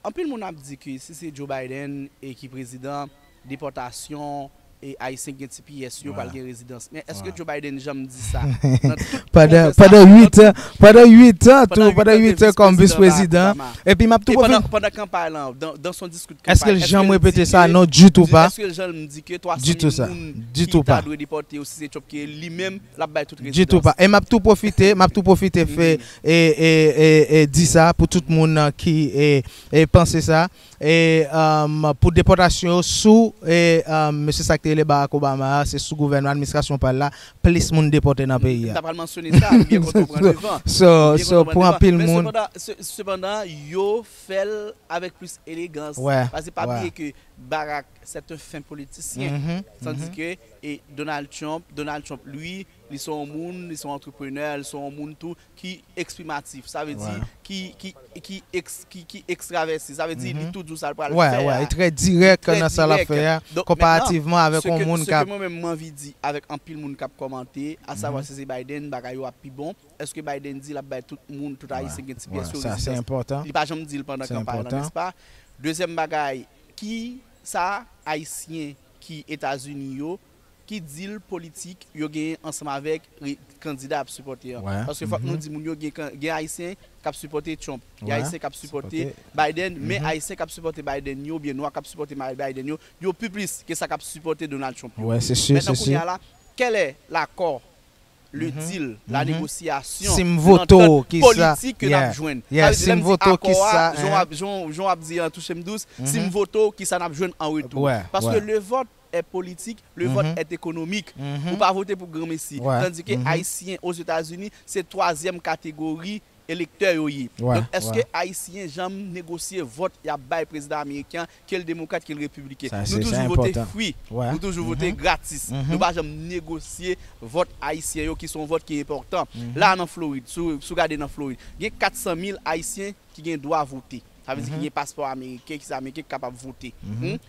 anpil moun ap di ke si se Joe Biden e ki prezidan, depòtasyon, e Ayisyen ki gen T P S yo pral gen rezidans. Men èske Joe Biden janm di sa? Nan tout pandan pandan uit an, pandan uit an tou, pandan uit an kòm vis prezidan. Epi m ap tou pandan, pandan kanpay lan, dans son diskou de kanpay, èske l janm repete sa? Non, ditou pa. Èske l janm di ke twa san mil moun ki ta dwe depòte yo si se Trump ki li menm l ap bay tout rezidans? Ditou pa. E m ap tou pwofite, m ap tou pwofite fè e, e, e, e di sa pou tout moun ki e, e panse sa. E, um, pou depòtasyon yo sou e, um, mesye sa k te rele Barack Obama a, se sou gouvènman administrasyon pa l la, plis moun depòte nan peyi a. M ta pral mansyone sa, m byen kontan w pran devan. So, so, pou anpil moun. Men sepandan, se- sepandan, yo fè l avèk plis elegans. Paske pa bliye ke Barack, c'est un fin politicien. Tandis que e Donald Trump, Donald Trump, lui, li se yon moun, li se yon antreprenè, li se yon moun tou ki eksprimatif. Sa vle di ki, ki, ki, eks, ki, ki ekstravèse. Sa vle di li toujou sa l pral fè a. Li trè dirèk nan sa l ap fè a, konparativman avèk yon moun k ap. Se ke mwen menm m anvi di avèk anpil moun k ap kòmante, asavwa si se Biden, bagay yo ap pi bon. Èske Biden di l ap bay tout moun, tout Ayisyen ki gen T P S yo rezidans? Li pa janm di l pandan kanpay lan, nèspa? Dezyèm bagay, ki sa Ayisyen ki Etazini yo, ki dil politik yo genyen ansanm avèk re- kandida y ap sipòte an? Paske fòk nou di moun yo gen kan- gen Ayisyen k ap sipòte Trump, gen Ayisyen k ap sipòte Biden, men Ayisyen k ap sipòte Biden yo, oubyen nwa k ap sipòte Ma- Biden yo, yo pi plis ke sa k ap sipòte Donald Trump yo. Mentnan kounye a la, quel est l'accord, le deal, la négociation, l'entente politique ke n ap jwenn? Sa vle di lè m di akò a, jan w ap, jan w ap di an, touche m dous, si m vote w, kisa n ap jwenn an retou? Paske le vote est politique, le vote est économique. Ou pa vote pou granmesi. Tandis que Ayisyen Ozetazini, se twazyèm kategori elektè yo ye. Donk, èske Ayisyen janm negosye vòt y ap bay prezidan ameriken an, ke l demokrat, ke l repibliken? Nou toujou vote free, nou toujou vote gratis. Nou pa janm negosye vòt Ayisyen yo, ki se yon vòt ki enpòtan. La nan Florid, si w, si w gade nan Florid, gen kat san mil Ayisyen ki gen dwa vote. Sa vle di ki gen paspò ameriken, ki se ameriken, ki kapab vote.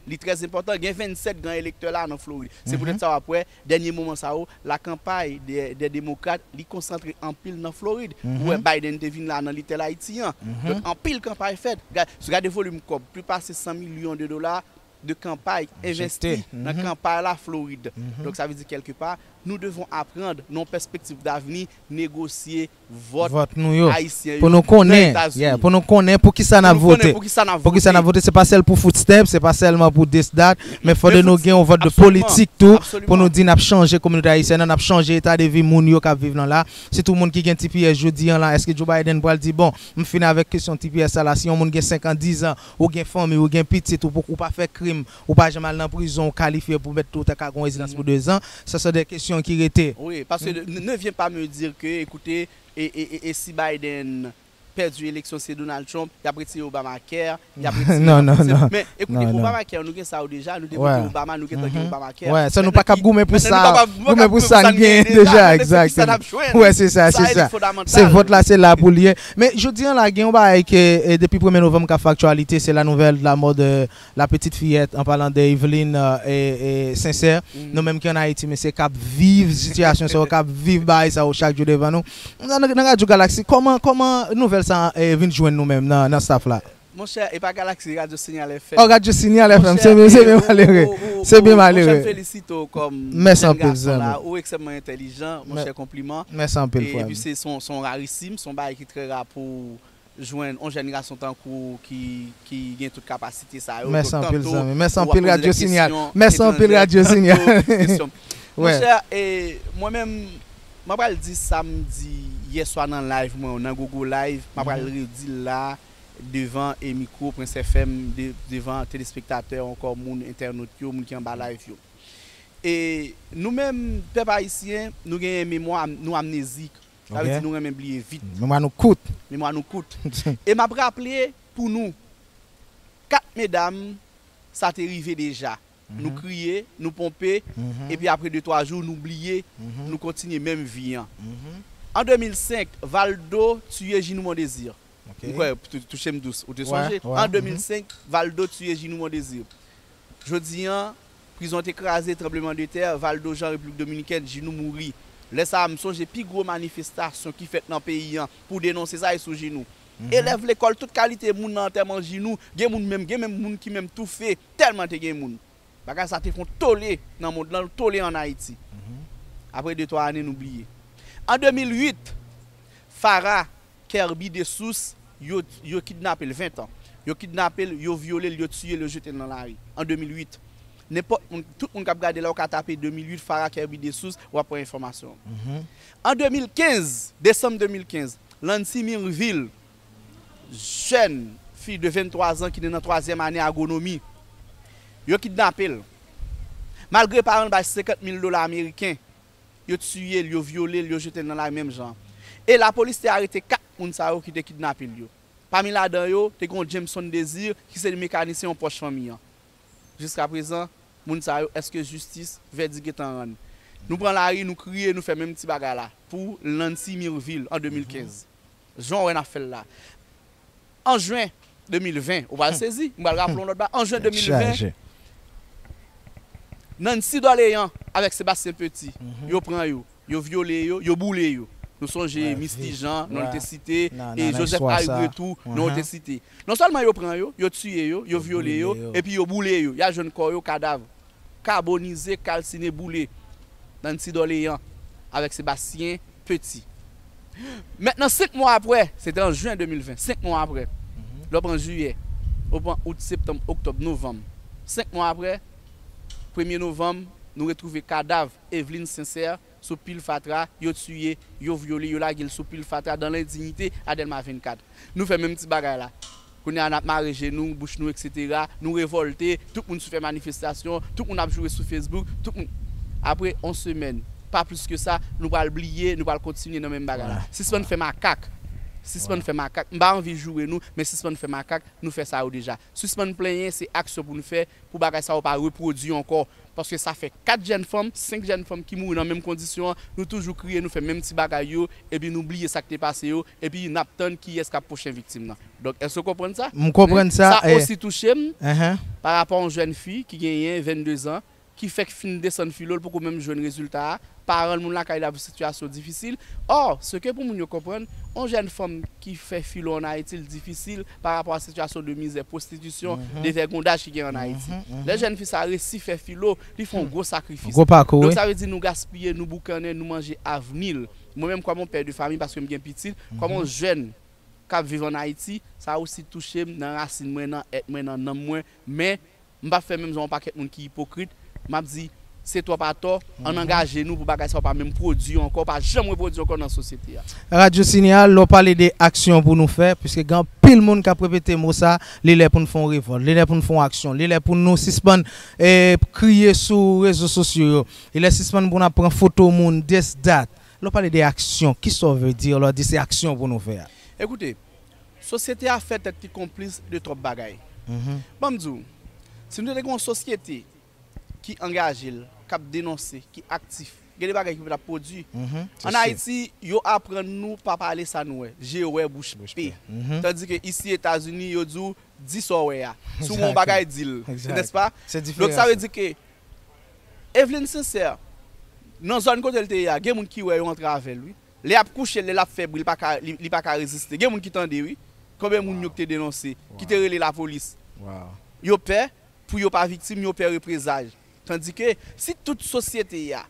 Li trè enpòtan. Gen vennsèt gran elektè la nan Florid. Se poutèt sa w ap wè, dènye moman sa yo, lakanpay dè, dè demokrat, li konsantre anpil nan Florid. Ou wè Biden te vin la nan Little Haiti an. Donk, anpil kanpay fèt. Gade, si w gade volim kòb, plis pase san milyon de dola de kanpay envesti nan kanpay la Florid. Donk, sa vle di kèlkepa, nous devons apprendre nan yon pèspektiv davni negosye vòt ayisyen yo nan Etazini. Pou nou konnen, pou nou konnen poukisa n ap vote. Poukisa n ap vote, se pa sèl pou food stamp, se pa sèlman pou this, that, men fòde nou gen yon vòt de politik tou, pou nou di n ap chanje kominote ayisyèn nan, n ap chanje eta de vi moun yo k ap viv nan la. Sitou moun ki gen T P S jodi an la, èske Joe Biden pral di, bon, m fini avèk kesyon T P S sa la, si yon moun gen senk an, diz an, ou gen fanmi, ou gen pitit, ou, ou pa fè krim, ou pa janm al nan prizon, ou kalifye pou mèt ou ta ka gon rezidans pou dezan. Sa se de kesyon ki rete. Wi, paske ne, ne viens pas me dire que, écoutez, e, e, e, e si Biden pèdi eleksyon, se Donald Trump, y ap retire Obamacare, y ap retire. Non, non, non. Men, ekoute, Obamacare, nou gen sa yo deja, nou te vote Obama, nou gentan gen Obamacare. Wè, sa nou pa kab goumen pou sa, goumen pou sa n genyen deja, egzakteman. Wè, se sa, se sa. Se vòt la, se la pou l ye. Men jodi an la, gen yon bagay ke, e, depi premye novanm k ap fè aktyalite, se la nouvèl de la mò de la petite fillette, an palan de Eveline, e, e, Sincère. Nou menm ki ann Ayiti, mesye, k ap viv sitiyasyon sa yo, k ap viv bagay sa yo chak jou devan nou. Nan, nan, nan Radyo Galaksi, kòman, kòman nouvèl sa, e, vin jwenn nou menm nan, nan staff la? Monchè, e pa Galaksi, Radyo Sinyal F M. Oh, Radyo Sinyal F M, se byen, se byen malere. Se byen malere. Monchè, m felisite w kòm jèn gason la. Ou ekstrèmman entèlijan, monchè, konpliman. Mèsi anpil, frè m. E epi se, se yon, se yon rarisim, se yon bagay ki trè ra pou jwenn yon jèn gason tankou w ki, ki gen tout kapasite sa yo. Mèsi anpil, zanmi. Mèsi anpil, Radyo Sinyal. Mèsi anpil, Radyo Sinyal. Monchè, e, mwen menm, mwen pral di sa m di yèswa nan live mwen, nan Gogo Live, mwen pral redi l la, devan e mikwo Prince F M, de, devan telespektatè, ankò moun, entènot yo, moun ki anba live yo. E nou menm, pèp ayisyen, nou genyen memwa, nou amnezik. Sa vle di nou renmen bliye vit. Memwa nou kout. Memwa nou kout. E m ap raple pou nou, kat medam, sa te rive deja. Nou kriye, nou ponpe, epi apre de, twa jou, nou bliye, nou kontinye menm vi an. An de mil senk, Valdo tiye Ginou Mondésir. M kwè, tou-, touche m dous, ou te sonje? An de mil senk, Valdo tiye Ginou Mondésir. Jodi an, prizon te kraze, tranblemanntè, Val d'Ojan, Repiblik Dominikèn, Ginou mouri. Lè sa a, m sonje pi gwo manifestasyon ki fèt nan peyi an pou denonse sa, e sou Ginou. Elèv lekòl, tout kalite moun nan antèman Ginou, gen moun menm, gen menm moun ki menm toufe, tèlman te gen moun. Bagay sa te fè yon tole nan mond lan, tole ann Ayiti. Apre de twa ane, nou bliye. An de mil uit, Farah Kerby Dessources, yo, yo kidnape l, ven tan. Yo kidnape l, yo vyole l, yo tiye l, yo jete l nan lari. An de mil uit. Nenpòt moun, tout moun k ap gade la, ou ka tape de mil uit Farah Kerby Dessources, w ap pran enfòmasyon an. An de mil kenz, desanm de mil kenz, Lancy Mirville, jèn fi de venntwa zan ki te nan twazyèm ane agwonomi, yo kidnape l. Malgre paran l bay senkant mil dola ameriken, yo tiye l, yo vyole l, yo jete l nan lari menm jan. E lapolis te arete kat moun sa yo ki te kidnape l yo. Pami ladan yo, te gen yon Jameson Désir ki se mekanisyen yon pwòch fanmi an. Jiskaprezan, moun sa yo, èske jistis, vèdik gentan rann? Nou pran lari, nou kriye, nou fè menm ti bagay la pou Lancy Mirville an de mil kenz. Jan w wè n ap fè l la. An jen de mil ven, ou pral sezi, m pral raple w lòt ba. An jen de mil ven, Nancy Dorléan avèk Sébastien Petit, yo pran yo, yo vyole yo, yo boule yo. Nou sonje Misty Jean, non, li te site, e Joseph Aigre tou, non, li te site. Non sèlman yo pran yo, yo tiye yo, yo vyole yo, epi yo boule yo, y al jwenn kò yo, kadav, kabonize, kalsine, boule. Nancy Dorléan avèk Sébastien Petit. Mentnan, senk mwa apre, se te an jen de mil ven, senk mwa apre, lè w pran jiyè, ou pran out, septanm, oktòb, novanm, senk mwa apre, premye novanm, nou retwouve kadav Evelyne Sincère sou pil fatra, yo tiye, yo vyole, yo lage l sou pil fatra, dans l'indignité, a Dèlma vennkat. Nou fè menm ti bagay la. Kounye a, n ap mare je nou, bouch nou, etsetera. Nou revòlte, tout moun sou fè manifestasyon, tout moun ap joure sou Facebook, tout moun. Apre yon semèn, pa plis ke sa, nou pral bliye, nou pral kontinye nan menm bagay la. Sispann fè makak. Sispann fè makak. M pa anvi joure nou, men sispann fè makak, nou fè sa yo deja. Sispann plenyen, se aksyon pou nou fè pou bagay sa yo pa repwodui ankò. Paske sa fè kat jèn fanm, senk jèn fanm ki mouri nan menm kondisyon an, nou toujou kriye, nou fè menm ti bagay yo, epi nou bliye sa k te pase yo, epi n ap tann kiyès k ap pwochen viktim nan. Donk, èske w konprann sa? M konprann sa. Sa osi touche m, pa rapò a yon jèn fi ki genyen vennde zan, ki fèk fin desann filo, l poko menm jwenn rezilta a, paran l, moun lakay la, sitiyasyon difisil. Ò, se ke pou moun yo konprann, yon jèn fanm ki fè filo ann Ayiti, l difisil pa rapò a sitiyasyon de mizè, pwostitisyon, devègondaj ki gen ann Ayiti. Lè jèn fi sa resi fè filo, li fè yon gwo sakrifis. Gwo pakou, wi. Donk, sa vle di nou gaspiye, nou boukannen, nou manje avni l. Mwen menm, kòm yon pè de fanmi, paske m gen pitit, kòm yon jèn k ap viv ann Ayiti, sa osi touche m nan rasin mwen, nan èt mwen, nan nanm mwen. Men, m p ap fè menm jan yon pakèt moun ki ipokrit. M ap di, se twòp atò, ann angaje nou pou bagay sa yo pa menm pwodui ankò, pa janm repwodui ankò nan sosyete a. Radyo Sinyal, lè w pale de aksyon pou nou fè, piske gen anpil moun k ap repete mo sa, li lè pou n fè yon revòlt, li lè pou n fè yon aksyon, li lè pou nou sispann, eh, kriye sou rezo sosyo yo, li lè sispann pou n ap pran foto moun, this, that. Lè w pale de aksyon, kisa w vle di lè w di se aksyon pou nou fè a? Ekoute, sosyete a fè tèt li konplis de twòp bagay. Ban m di w, si nou te gen yon sosyete ki angaje l, k ap denonse, ki aktif, gen de bagay ki p ap pwodui. Ann Ayiti, yo aprann nou pa pale sa nou wè. Je wè, bouch pe. Tandike isi Etazini, yo di w, di sa w wè a. Si w wè yon bagay, di l. Nèspa? Donk, sa vle di ke Evelyne Sincère, nan zòn kote l te ye a, gen moun ki wè yo antre avè l, wi. Lè y ap kouche l, lè l ap fè bri, li pa ka, li, li pa ka reziste. Gen moun ki tande, wi. Konbyen moun yo ki te denonse, ki te rele lapolis? Yo pè pou yo pa viktim, yo pè reprezay. Tandike, si tout sosyete a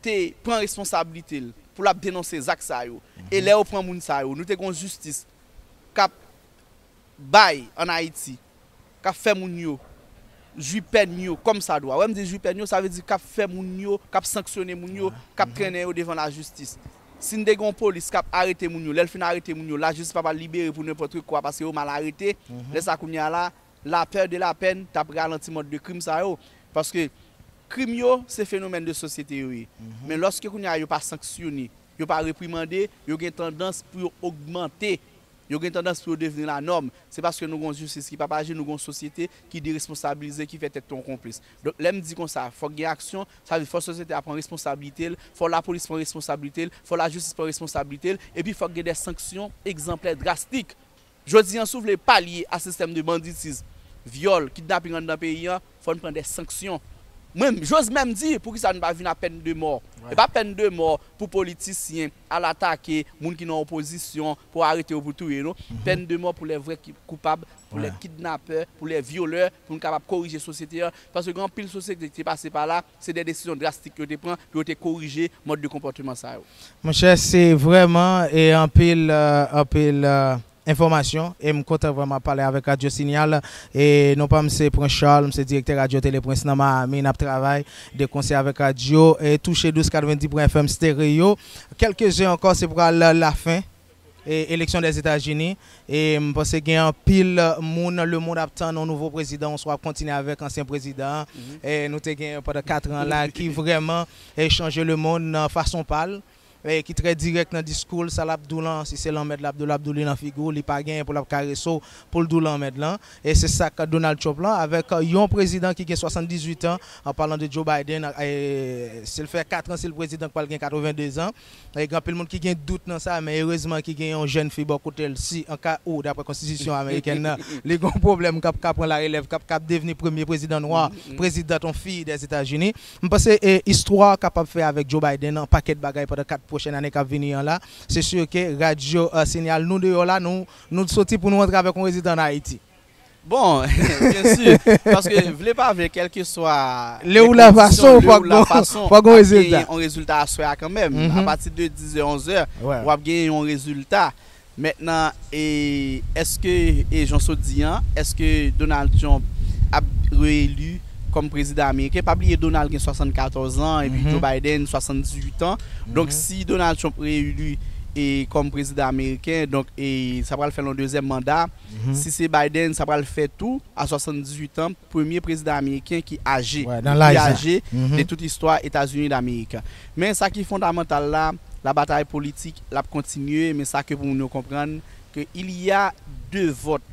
te pran responsablite l pou l ap denonse zak sa yo, e lè yo pran moun sa yo, nou te gen yon jistis k ap bay ann Ayiti, k ap fè moun yo jwi pèn yo kòmsadwa. Wè m di jwi pèn yo, sa vle di k ap fè moun yo, k ap sanksyone moun yo, k ap trennen yo devan lajistis. Si n te gen yon polis k ap arete moun yo, lè l fin arete moun yo, lajistis pa pral libere pou nenpòt kòb paske yo mal arete, lè sa kounye a la, la peur de la peine t ap ralanti mòd de krim sa yo. Paske krim yo, se fenomèn de sosyete yo ye. Men lòske kounye a yo pa sanksyone, yo pa reprimande, yo gen tandans pou yo ogmante. Yo gen tandans pou yo devni lanòm. Se paske nou gen yon jistis ki pa aji, nou gen yon sosyete ki deresponsabilize, ki fè tèt li yon konplis. Donk, lè m di konsa, fòk gen aksyon, sa vle di fò sosyete a pran responsablite l, fò lapolis pran responsablite l, fò lajistis pran responsablite l, epi fòk gen de sanksyon egzanplè, drastik. Jodi an, si w vle palye a sistèm de banditis, vyòl, kidnaping anndan peyi an, fò n pran de sanksyon. Mwen, j oz menm di, poukisa n pa vin a pèn de mò? E pa pèn de mò pou politisyen al atake moun ki nan opozisyon, pou arete yo, pou touye, non. Pèn de mò pou lè vrè ki koupab, pou lè kidnapè, pou lè vyolè, pou n kapab korije sosyete an. Paske gen anpil sosyete ki te pase pa la, se de desizyon drastik yo te pran pou yo te korije mòd de konpòteman sa yo. Monchè, se vrèman e anpil, euh, anpil, euh, enfòmasyon, e m kontan vrèman pale avèk Radyo Sinyal. E non pa m se Prince Charles, m se direktè Radyo Tele Prince nan Miami, n ap travay de konsè avèk radyo e Touche Dous katrevenndis pwen F M Stereo. Kèlke zen ankò, se pral lafen e eleksyon Dèzetazini. E m panse gen anpil moun, lemonn ap tann yon nouvo prezidan, oswa ap kontinye avèk ansyen prezidan an. E nou te gen pandan kat an la ki vrèman e chanje lemonn nan fason pa l, e ki trè dirèk nan diskou l, sa l ap di w lan, si se lanmèd l ap di w, l ap di w li nan figi w, li pa genyen pou l ap karese w, pou l di w lanmèd lan. E se sa k Donald Trump lan, avèk yon prezidan ki gen swasanndizuit an, an palan de Joe Biden, e si l fè kat an, si l prezidan k pral gen katrevende zan. E gen anpil moun ki gen dout nan sa, men erezman ki gen yon jèn fi bò kote l, si an ka ou, daprè konstitisyon amerikèn nan, li gen yon pwoblèm k ap ka pran larelèv, k ap ka devni premye prezidan nwa, prezidan yon fi Dèzetazini. M panse e, istwa kapab fè avèk Joe Biden yon pakèt bagay pandan kat pwochèn ane k ap vini an la. Se si ke radyo, e, Sinyal, nou deyò la, nou, nou soti pou nou antre avèk yon rezidan an Ayiti. Bon, byen si, paske vle pa vle, kèlkeswa lè ou la fason, fòk gon rezilta. Ap gen yon rezilta aswè a kanmenm. Apati de dizè, onzè, w ap gen yon rezilta. Mentnan, e, èske, e jan w sot di an, èske Donald Trump ap reeli kòm prezidan ameriken? Pa bliye Donald gen swasannkatòz an, epi Joe Biden swasanndizwit an. Donk, si Donald Trump reeli e kòm prezidan ameriken, donk, e sa pral fè l yon dezyèm manda. Si se Biden, sa pral fè tou a swasanndizwit an, premye prezidan ameriken ki aje, ki aje de tout istwa Etazini Damerik. Men sa ki fondamantal la, labatay politik, l ap kontinye, men sa ke pou moun yo konprann, ke il y a deux votes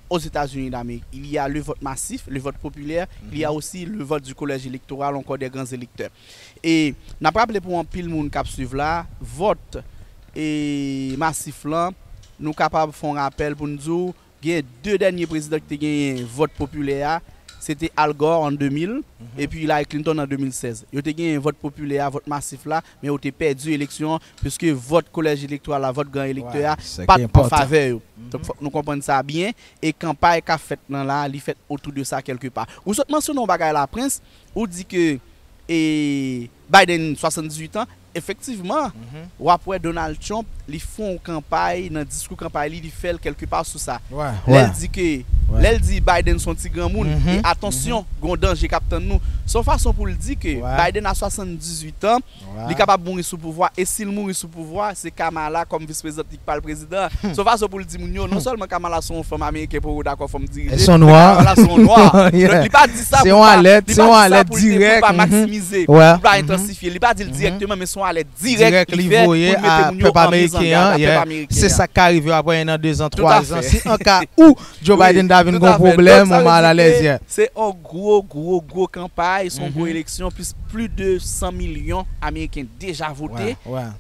aux États-Unis d'Amérique. Il y a le vote massif, le vote populaire, il y a aussi le vote du collège électoral, encore des grands électeurs. E n ap raple pou anpil moun k ap swiv la, vòt e masif lan, nou kapab fè yon rapèl pou n di w, gen de dènye prezidan ki te genyen vòt popilè a, se te Al Gore an de mil, epi Hillary Clinton an de mil sèz. Yo te genyen vòt popilè a, vòt masif la, men yo te pèdi eleksyon an, piske vòt kolèj elektoral la, vòt gran elektè a, pa t an favè yo. Donk, fòk nou konprann sa byen, e kanpay k ap fèt lan la, li fèt otou de sa kèlke pa. Ou sot mansyone yon bagay la, Prince, ou di ke, e, Biden swasanndizwit an, efektivman, w ap wè Donald Trump, li fè yon kanpay, nan diskou kanpay li, li fè l kèlke pa sou sa. Lè l di ke, lè l di Biden se yon ti granmoun, e atansyon, gen yon danje k ap tann nou. Se yon fason pou l di ke Biden a swasanndizwit an, li kapab mouri sou pouvwa, e si l mouri sou pouvwa, se Kamala kòm vis prezidan li k pral prezidan. Se yon fason pou l di moun yo, non sèlman Kamala se yon fanm ameriken, poko dakò fanm dirije, men Kamala se yon nwa. Donk, li pa di sa pou l pa, li pa di sa pou l pa maksimize, pou l pa entansifye. Li pa di l dirèkteman, men se yon alèt dirèk li fè pou l mete moun yo an mezangad a pèp ameriken an. Se sa k ka rive apre en an, de zan, twa zan. Si an ka ou Joe Biden ta vin gen yon pwoblèm, ou mal alèz, yeah. Se yon gwo, gwo, gwo kanpay, se yon gwo eleksyon, plis, plis de san milyon Ameriken deja vote.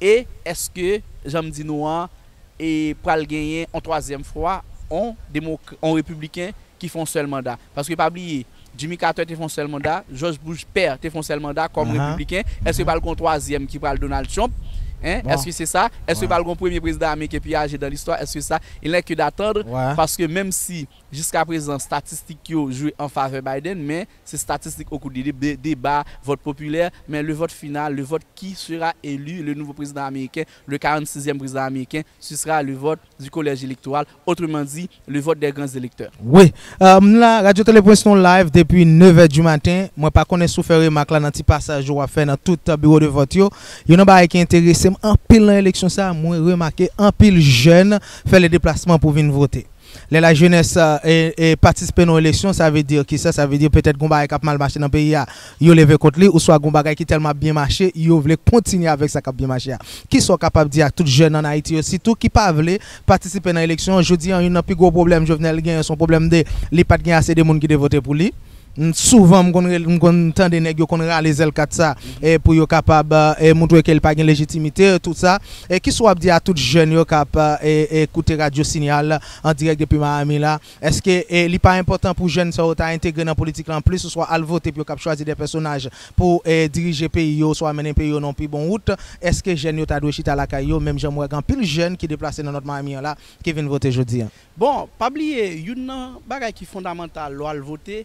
E èske, jan m di nou an, e pral genyen yon twazyèm fwa, yon demok-, yon repibliken ki fè yon sèl manda? Paske pa bliye, Jimmy Carter te fè yon sèl manda, George Bush pè te fè yon sèl manda kòm repibliken. Èske pral gen yon twazyèm ki pral Donald Trump? Hein? Èske se sa? Èske pral gen yon premye prezidan ameriken pi aje dan listwa? Èske sa? Il n'est que d'attendre, paske menm si jiskaprezan statistik yo jwe an favè Biden, men se statistik au cours de, de, deba, vòt popilè, men le vote final, le vote qui sera élu le nouveau président américain, le quarante-sixième président américain, ce sera le vote du collège électoral, autrement dit, le vote des grands électeurs. Wi. Euh, m la, Radyo Tele Prince nou live depi nèf è di maten. Mwen pa konnen si w fè remak la nan ti pasaj ou w ap fè nan tout, euh, biwo de vòt yo. Youn nan bagay ki enterese m anpil nan eleksyon sa a, mwen remake anpil jèn fè le deplasman pou vin vote. Lè lajenès, euh, e, e patisipe nan eleksyon, sa vle di kisa? Sa vle di petèt gon bagay k ap mal mache nan peyi a, yo leve kont li, oswa gon bagay ki tèlman ap byen mache, yo vle kontinye avèk sa k ap byen mache a. Kisa w kapab di ak tout jèn ann Ayiti yo, sitou ki pa vle patisipe nan eleksyon? Jodi a, youn nan pi gwo pwoblèm Jovenel genyen, se yon pwoblèm de li pa t gen ase de moun ki te vote pou li. Souvan, m konn, m konn tande nèg yo konn rale zèl kat sa, e pou yo kapab, e, montre ke l pa gen lejitimite, tout sa. E kisa w ap di a tout jèn yo k ap, e, e, koute Radyo Sinyal an dirèk depi Miami la? Èske, e, li pa enpòtan pou jèn sa yo ta entegre nan politik la anplis, oswa al vote pou yo kab chwazi de pèsonaj pou, e, dirije peyi yo, oswa mennen peyi yo nan pi bon wout? Èske jèn yo ta dwe chita lakay yo, menm jan m wè gen anpil jèn ki deplase nan North Miami an la, ki vin vote jodi a? Bon, pa bliye, youn nan bagay ki fondamantal lè w al vote,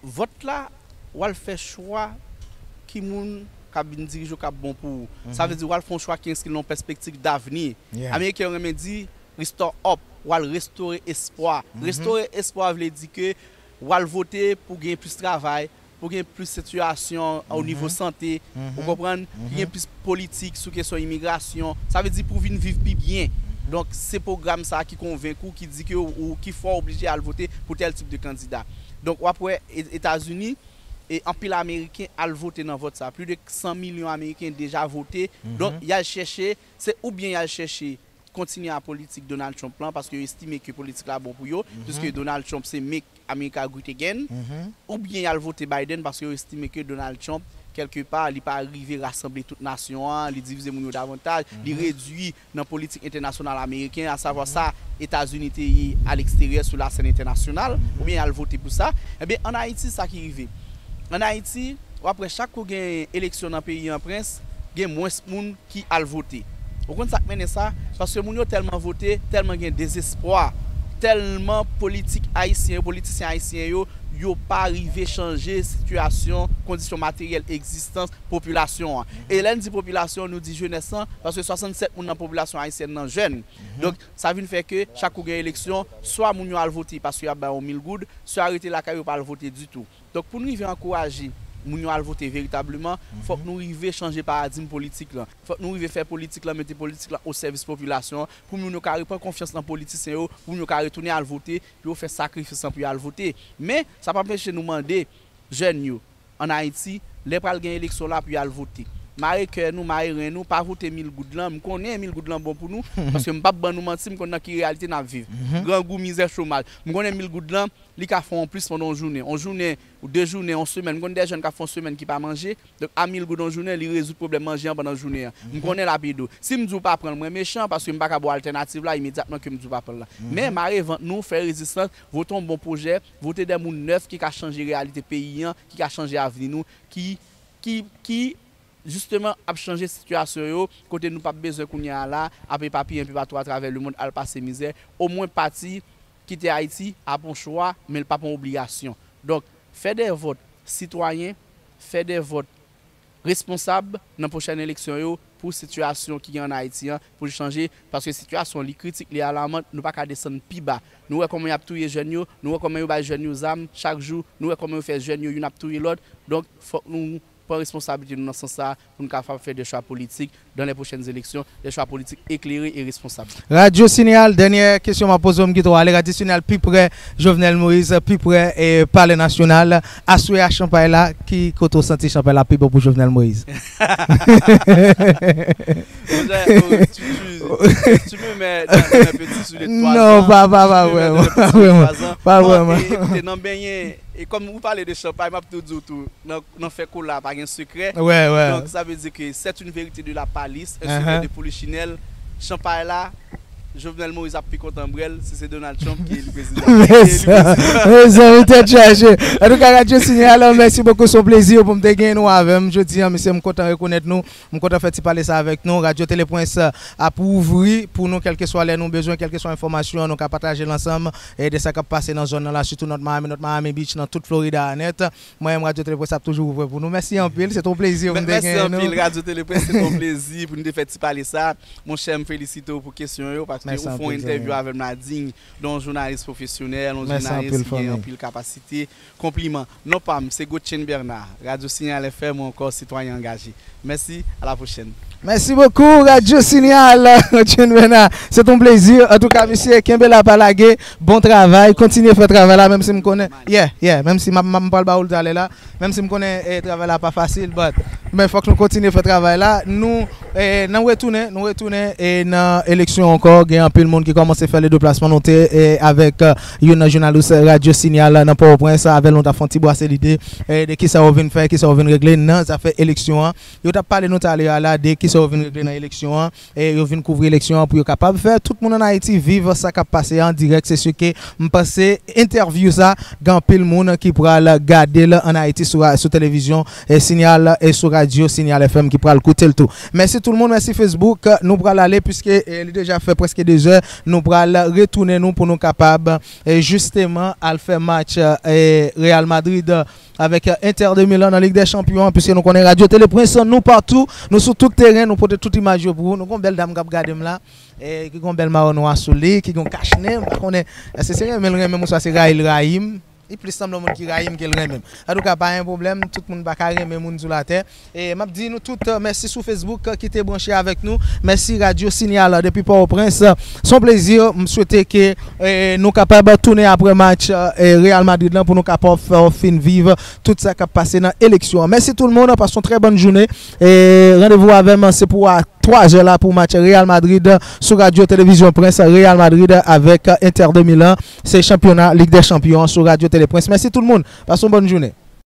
vòt la, w al fè chwa ki moun k ap vin dirije w k ap bon pou ou. Sa vle di w al fè yon chwa ki enskri nan yon pèspektiv davni. Ameriken yo renmen di, restore hope, w al restore espwa. Restore espwa vle di ke w al vote pou gen plis travay, pou gen plis sitiyasyon o nivo sante, ou konprann, pou gen plis politik sou kesyon imigrasyon. Sa vle di pou vin viv pi byen. Donk, se pwogram sa a ki konvenk ou, ki di ke ou, ou ki fè w oblije al vote pou tèl tip de kandida. Donk, w ap wè, e, Etazini, e anpil Ameriken al vote nan vòt sa. Plis de san milyon Ameriken deja vote. Donk, y al chèche, se oubyen y al chèche kontinye a politik Donald Trump lan, paske yo estime ke politik la bon pou yo, piske Donald Trump se Make America Great Again, oubyen y al vote Biden, paske yo estime ke Donald Trump, kèlke pa, li pa rive rasanble tout nasyon an, li divize moun yo davantaj, li redui nan politik entènasyonal ameriken, asavwa sa Etazini te ye a leksteryè sou lasèn entènasyonal, oubyen y al vote pou sa. Ebyen, ann Ayiti, sa ki rive. Ann Ayiti, w ap wè chak kou gen eleksyon nan peyi an, Prens, gen mwens moun ki al vote. Ou konn sa k mennen sa? Paske moun yo tèlman vote, tèlman gen dezespwa, tèlman politik ayisyen yo, politisyen ayisyen yo, yo pa rive chanje sitiyasyon, kondisyon materyèl egzistans popilasyon an. E lè n di popilasyon, nou di jenès lan, paske swasannsèt moun nan popilasyon ayisyèn nan jèn. Donk, sa vin fè ke chak kou gen eleksyon, swa moun yo al vote paske y ap ba yo mil goud, swa rete lakay yo pa al vote ditou. Donk, pou n rive ankouraje moun yo al vote veritableman, fòk nou rive chanje paradigm politik lan. Fòk nou rive fè politik lan, mete politik lan o sèvis popilasyon an, pou moun yo ka reprann konfyans nan politisyen yo, pou moun yo ka retounen al vote, pou yo fè sakrifis lan pou yo al vote. Men, sa p ap anpeche nou mande jèn yo ann Ayiti, lè pral gen eleksyon la, pou y al vote. Mare kè nou, mare ren nou, pa vote mil goud lan. M konnen mil goud lan bon pou nou, paske m p ap ban nou manti, m konn nan ki reyalite n ap viv. Grangou, mizè, chomaj. M konnen mil goud lan, li ka fè w yon plis pandan yon jounen. Yon jounen, ou de jounen, yon semèn. M konn de jèn k ap fè yon semèn ki pa manje. Donk, a mil goud yon jounen, li rezoud pwoblèm manje an pandan jounen an. M konnen l ap ede w. Si m di w pa pran l, mwen mechan, paske m pa ka ba w altènativ la imedyatman ke m di w pa pran l la. Men, mare vant nou, fè rezistans, vote yon bon pwojè, vote de moun nèf ki ka chanje reyalite peyi an, ki ka chanje avni nou, ki, ki, ki, jisteman, ap chanje sitiyasyon yo, kote nou p ap bezwen kounye a la, ap epapiye enpe patou atravè lemonn, al pase mizè. Omwen pati, kite Ayiti, ap yon chwa, men l p ap yon obligasyon. Donk, fè de vòt sitwayen, fè de vòt responsab nan pwochèn eleksyon yo pou sitiyasyon ki gen ann Ayiti an, pou l chanje, paske sitiyasyon li kritik, li alarman, nou pa ka desann pi ba. Nou wè kòman y ap touye jèn yo, nou wè kòman yo bay jèn yo zam chak jou, nou wè kòman yo fè jèn yo youn ap touye lòt. Donk, fòk nou pran responsablite nou nan sans sa a, pou n kapab fè de chwa politik dans les prochaines élections, de chwa politik eklere e responsab. Radyo Sinyal, dènyè kesyon m ap poze w, m kite w ale. Radyo Sinyal pi prè Jovenel Moïse, pi prè, e, Palè Nasyonal. Aswè a, chanpay la, ki kote w santi chanpay la pi bon pou Jovenel Moïse? Monchè, oh, tu, tu, tu me mets dans, dans un petit soulier de toison. Non, pa, pa, pa vrèman, pa vrèman, pa vrèman. E, ekoute, nan benyen, e kòm ou pale de chanpay, m ap tou di w tou, nan, nan fè kola, pa gen sekrè. Wè, wè. Donk, sa vle di ke c'est une vérité de la palisse, un secret de polichinelle. Chanpay la, Jovenel Moïse ap pi kontan bwè l si se Donald Trump ki eli prezidan. Mezanmi, tèt chaje. Antouka, Radyo Sinyal, mèsi bokou, se yon plezi pou m te genyen nou avè m jodi a, mesye, m kontan rekonèt nou, m kontan fè ti pale sa avèk nou. Radyo Tele Pwens ap ouvri pou nou, kèlkeswa lè nou bezwen, kèlkeswa enfòmasyon, nou ka pataje l ansanm, e de sa k ap pase nan zòn nan la, sitou North Miami, North Miami Beach, nan tout Florida a nèt. Mwen menm, Radyo Tele Pwens ap toujou ouvè pou nou. Mèsi anpil, se te yon plezi pou m te genyen nou. Mèsi anpil, Radyo Tele Pwens, se te yon plezi pou nou te fè ti pale sa. Monchè, m felisite w pou kesyon yo, paske ou fè yon entèvyou avè m la diy de yon jounalis pwofesyonèl, yon jounalis ki gen anpil kapasite. Konpliman. Non pa m, se Gotchen Bernard, Radyo Sinyal F M ou ankò Sitwayen Angaje. Mèsi, à la prochaine. Mèsi bokou, Radyo Sinyal, Gotchen Bernard. Se te yon plezi. Antouka, mesye, kenbe la, pa lage. Bon travay, kontinye fè travay la, menm si m konnen, yeah, yeah, menm si m ap, m ap, m pral ba ou l talè la, menm si m konnen, eh, travay la pa fasil, but, men fòk nou kontinye fè travay la. Nou, E, nou retounen, nou retounen e nan eleksyon ankò. Gen anpil moun ki kòmanse fè le deplasman. Nou te e, avèk e, youn nan jounalis radyo Sinyal nan Pòtoprens. Avè l, nou ta fè yon ti brase lide e, de kisa yo vin fè, kisa yo vin regle nan zafè eleksyon an. Yo t ap pale nou talè a la de kisa yo vin regle nan eleksyon an. E yo vin kouvri eleksyon an pou yo kapab fè tout moun ann Ayiti viv sa k ap pase an dirèk. Se si ke m panse entèvyou sa, gen anpil moun ki pral gade l ann Ayiti sou, sou televizyon e Sinyal e sou radyo Sinyal F M ki pral koute l tou. Mèsi tout moun, mèsi Facebook. Nou pral ale piske e, li deja fè prèske de zè. Nou pral retounen nou pou nou kapab e, jisteman al fè match e, Real Madrid avèk e, Inter de Milan nan Lig dè Chanpyon an, piske nou konnen Radyo Tele Prens, nou patou, nou sou tout teren, nou pote tout imaj yo pou ou. Nou gon bèl dam k ap gade m la, e, ki gon bèl mawon nwa sou li, ki gon kach nen, m pa konnen èske se renmen l renmen m oswa se rayi l rayi m. Li plis sanble yon moun ki rayi m ke l renmen m. Antouka, pa gen pwoblèm, tout moun pa ka renmen moun sou latè. E m ap di nou tout e, mèsi sou Facebook e, ki te branche avèk nou. Mèsi Radyo Sinyal e, depi Pòtoprens. Se yon plezi. M swete ke e, nou kapab tounen apre match e, Real Madrid lan pou nou kapab fè w fin viv tout sa k ap pase nan eleksyon an. Mèsi tout moun, pase yon trè bòn jounen. E randevou avè m se pou a twa zè la pou match Real Madrid sou Radyo Televizyon Prens, Real Madrid avèk Inter de Milan. Se chanpyona Lig dè Chanpyon sou Radyo Tele Prens. Mèsi tout moun, pase yon bòn jounen.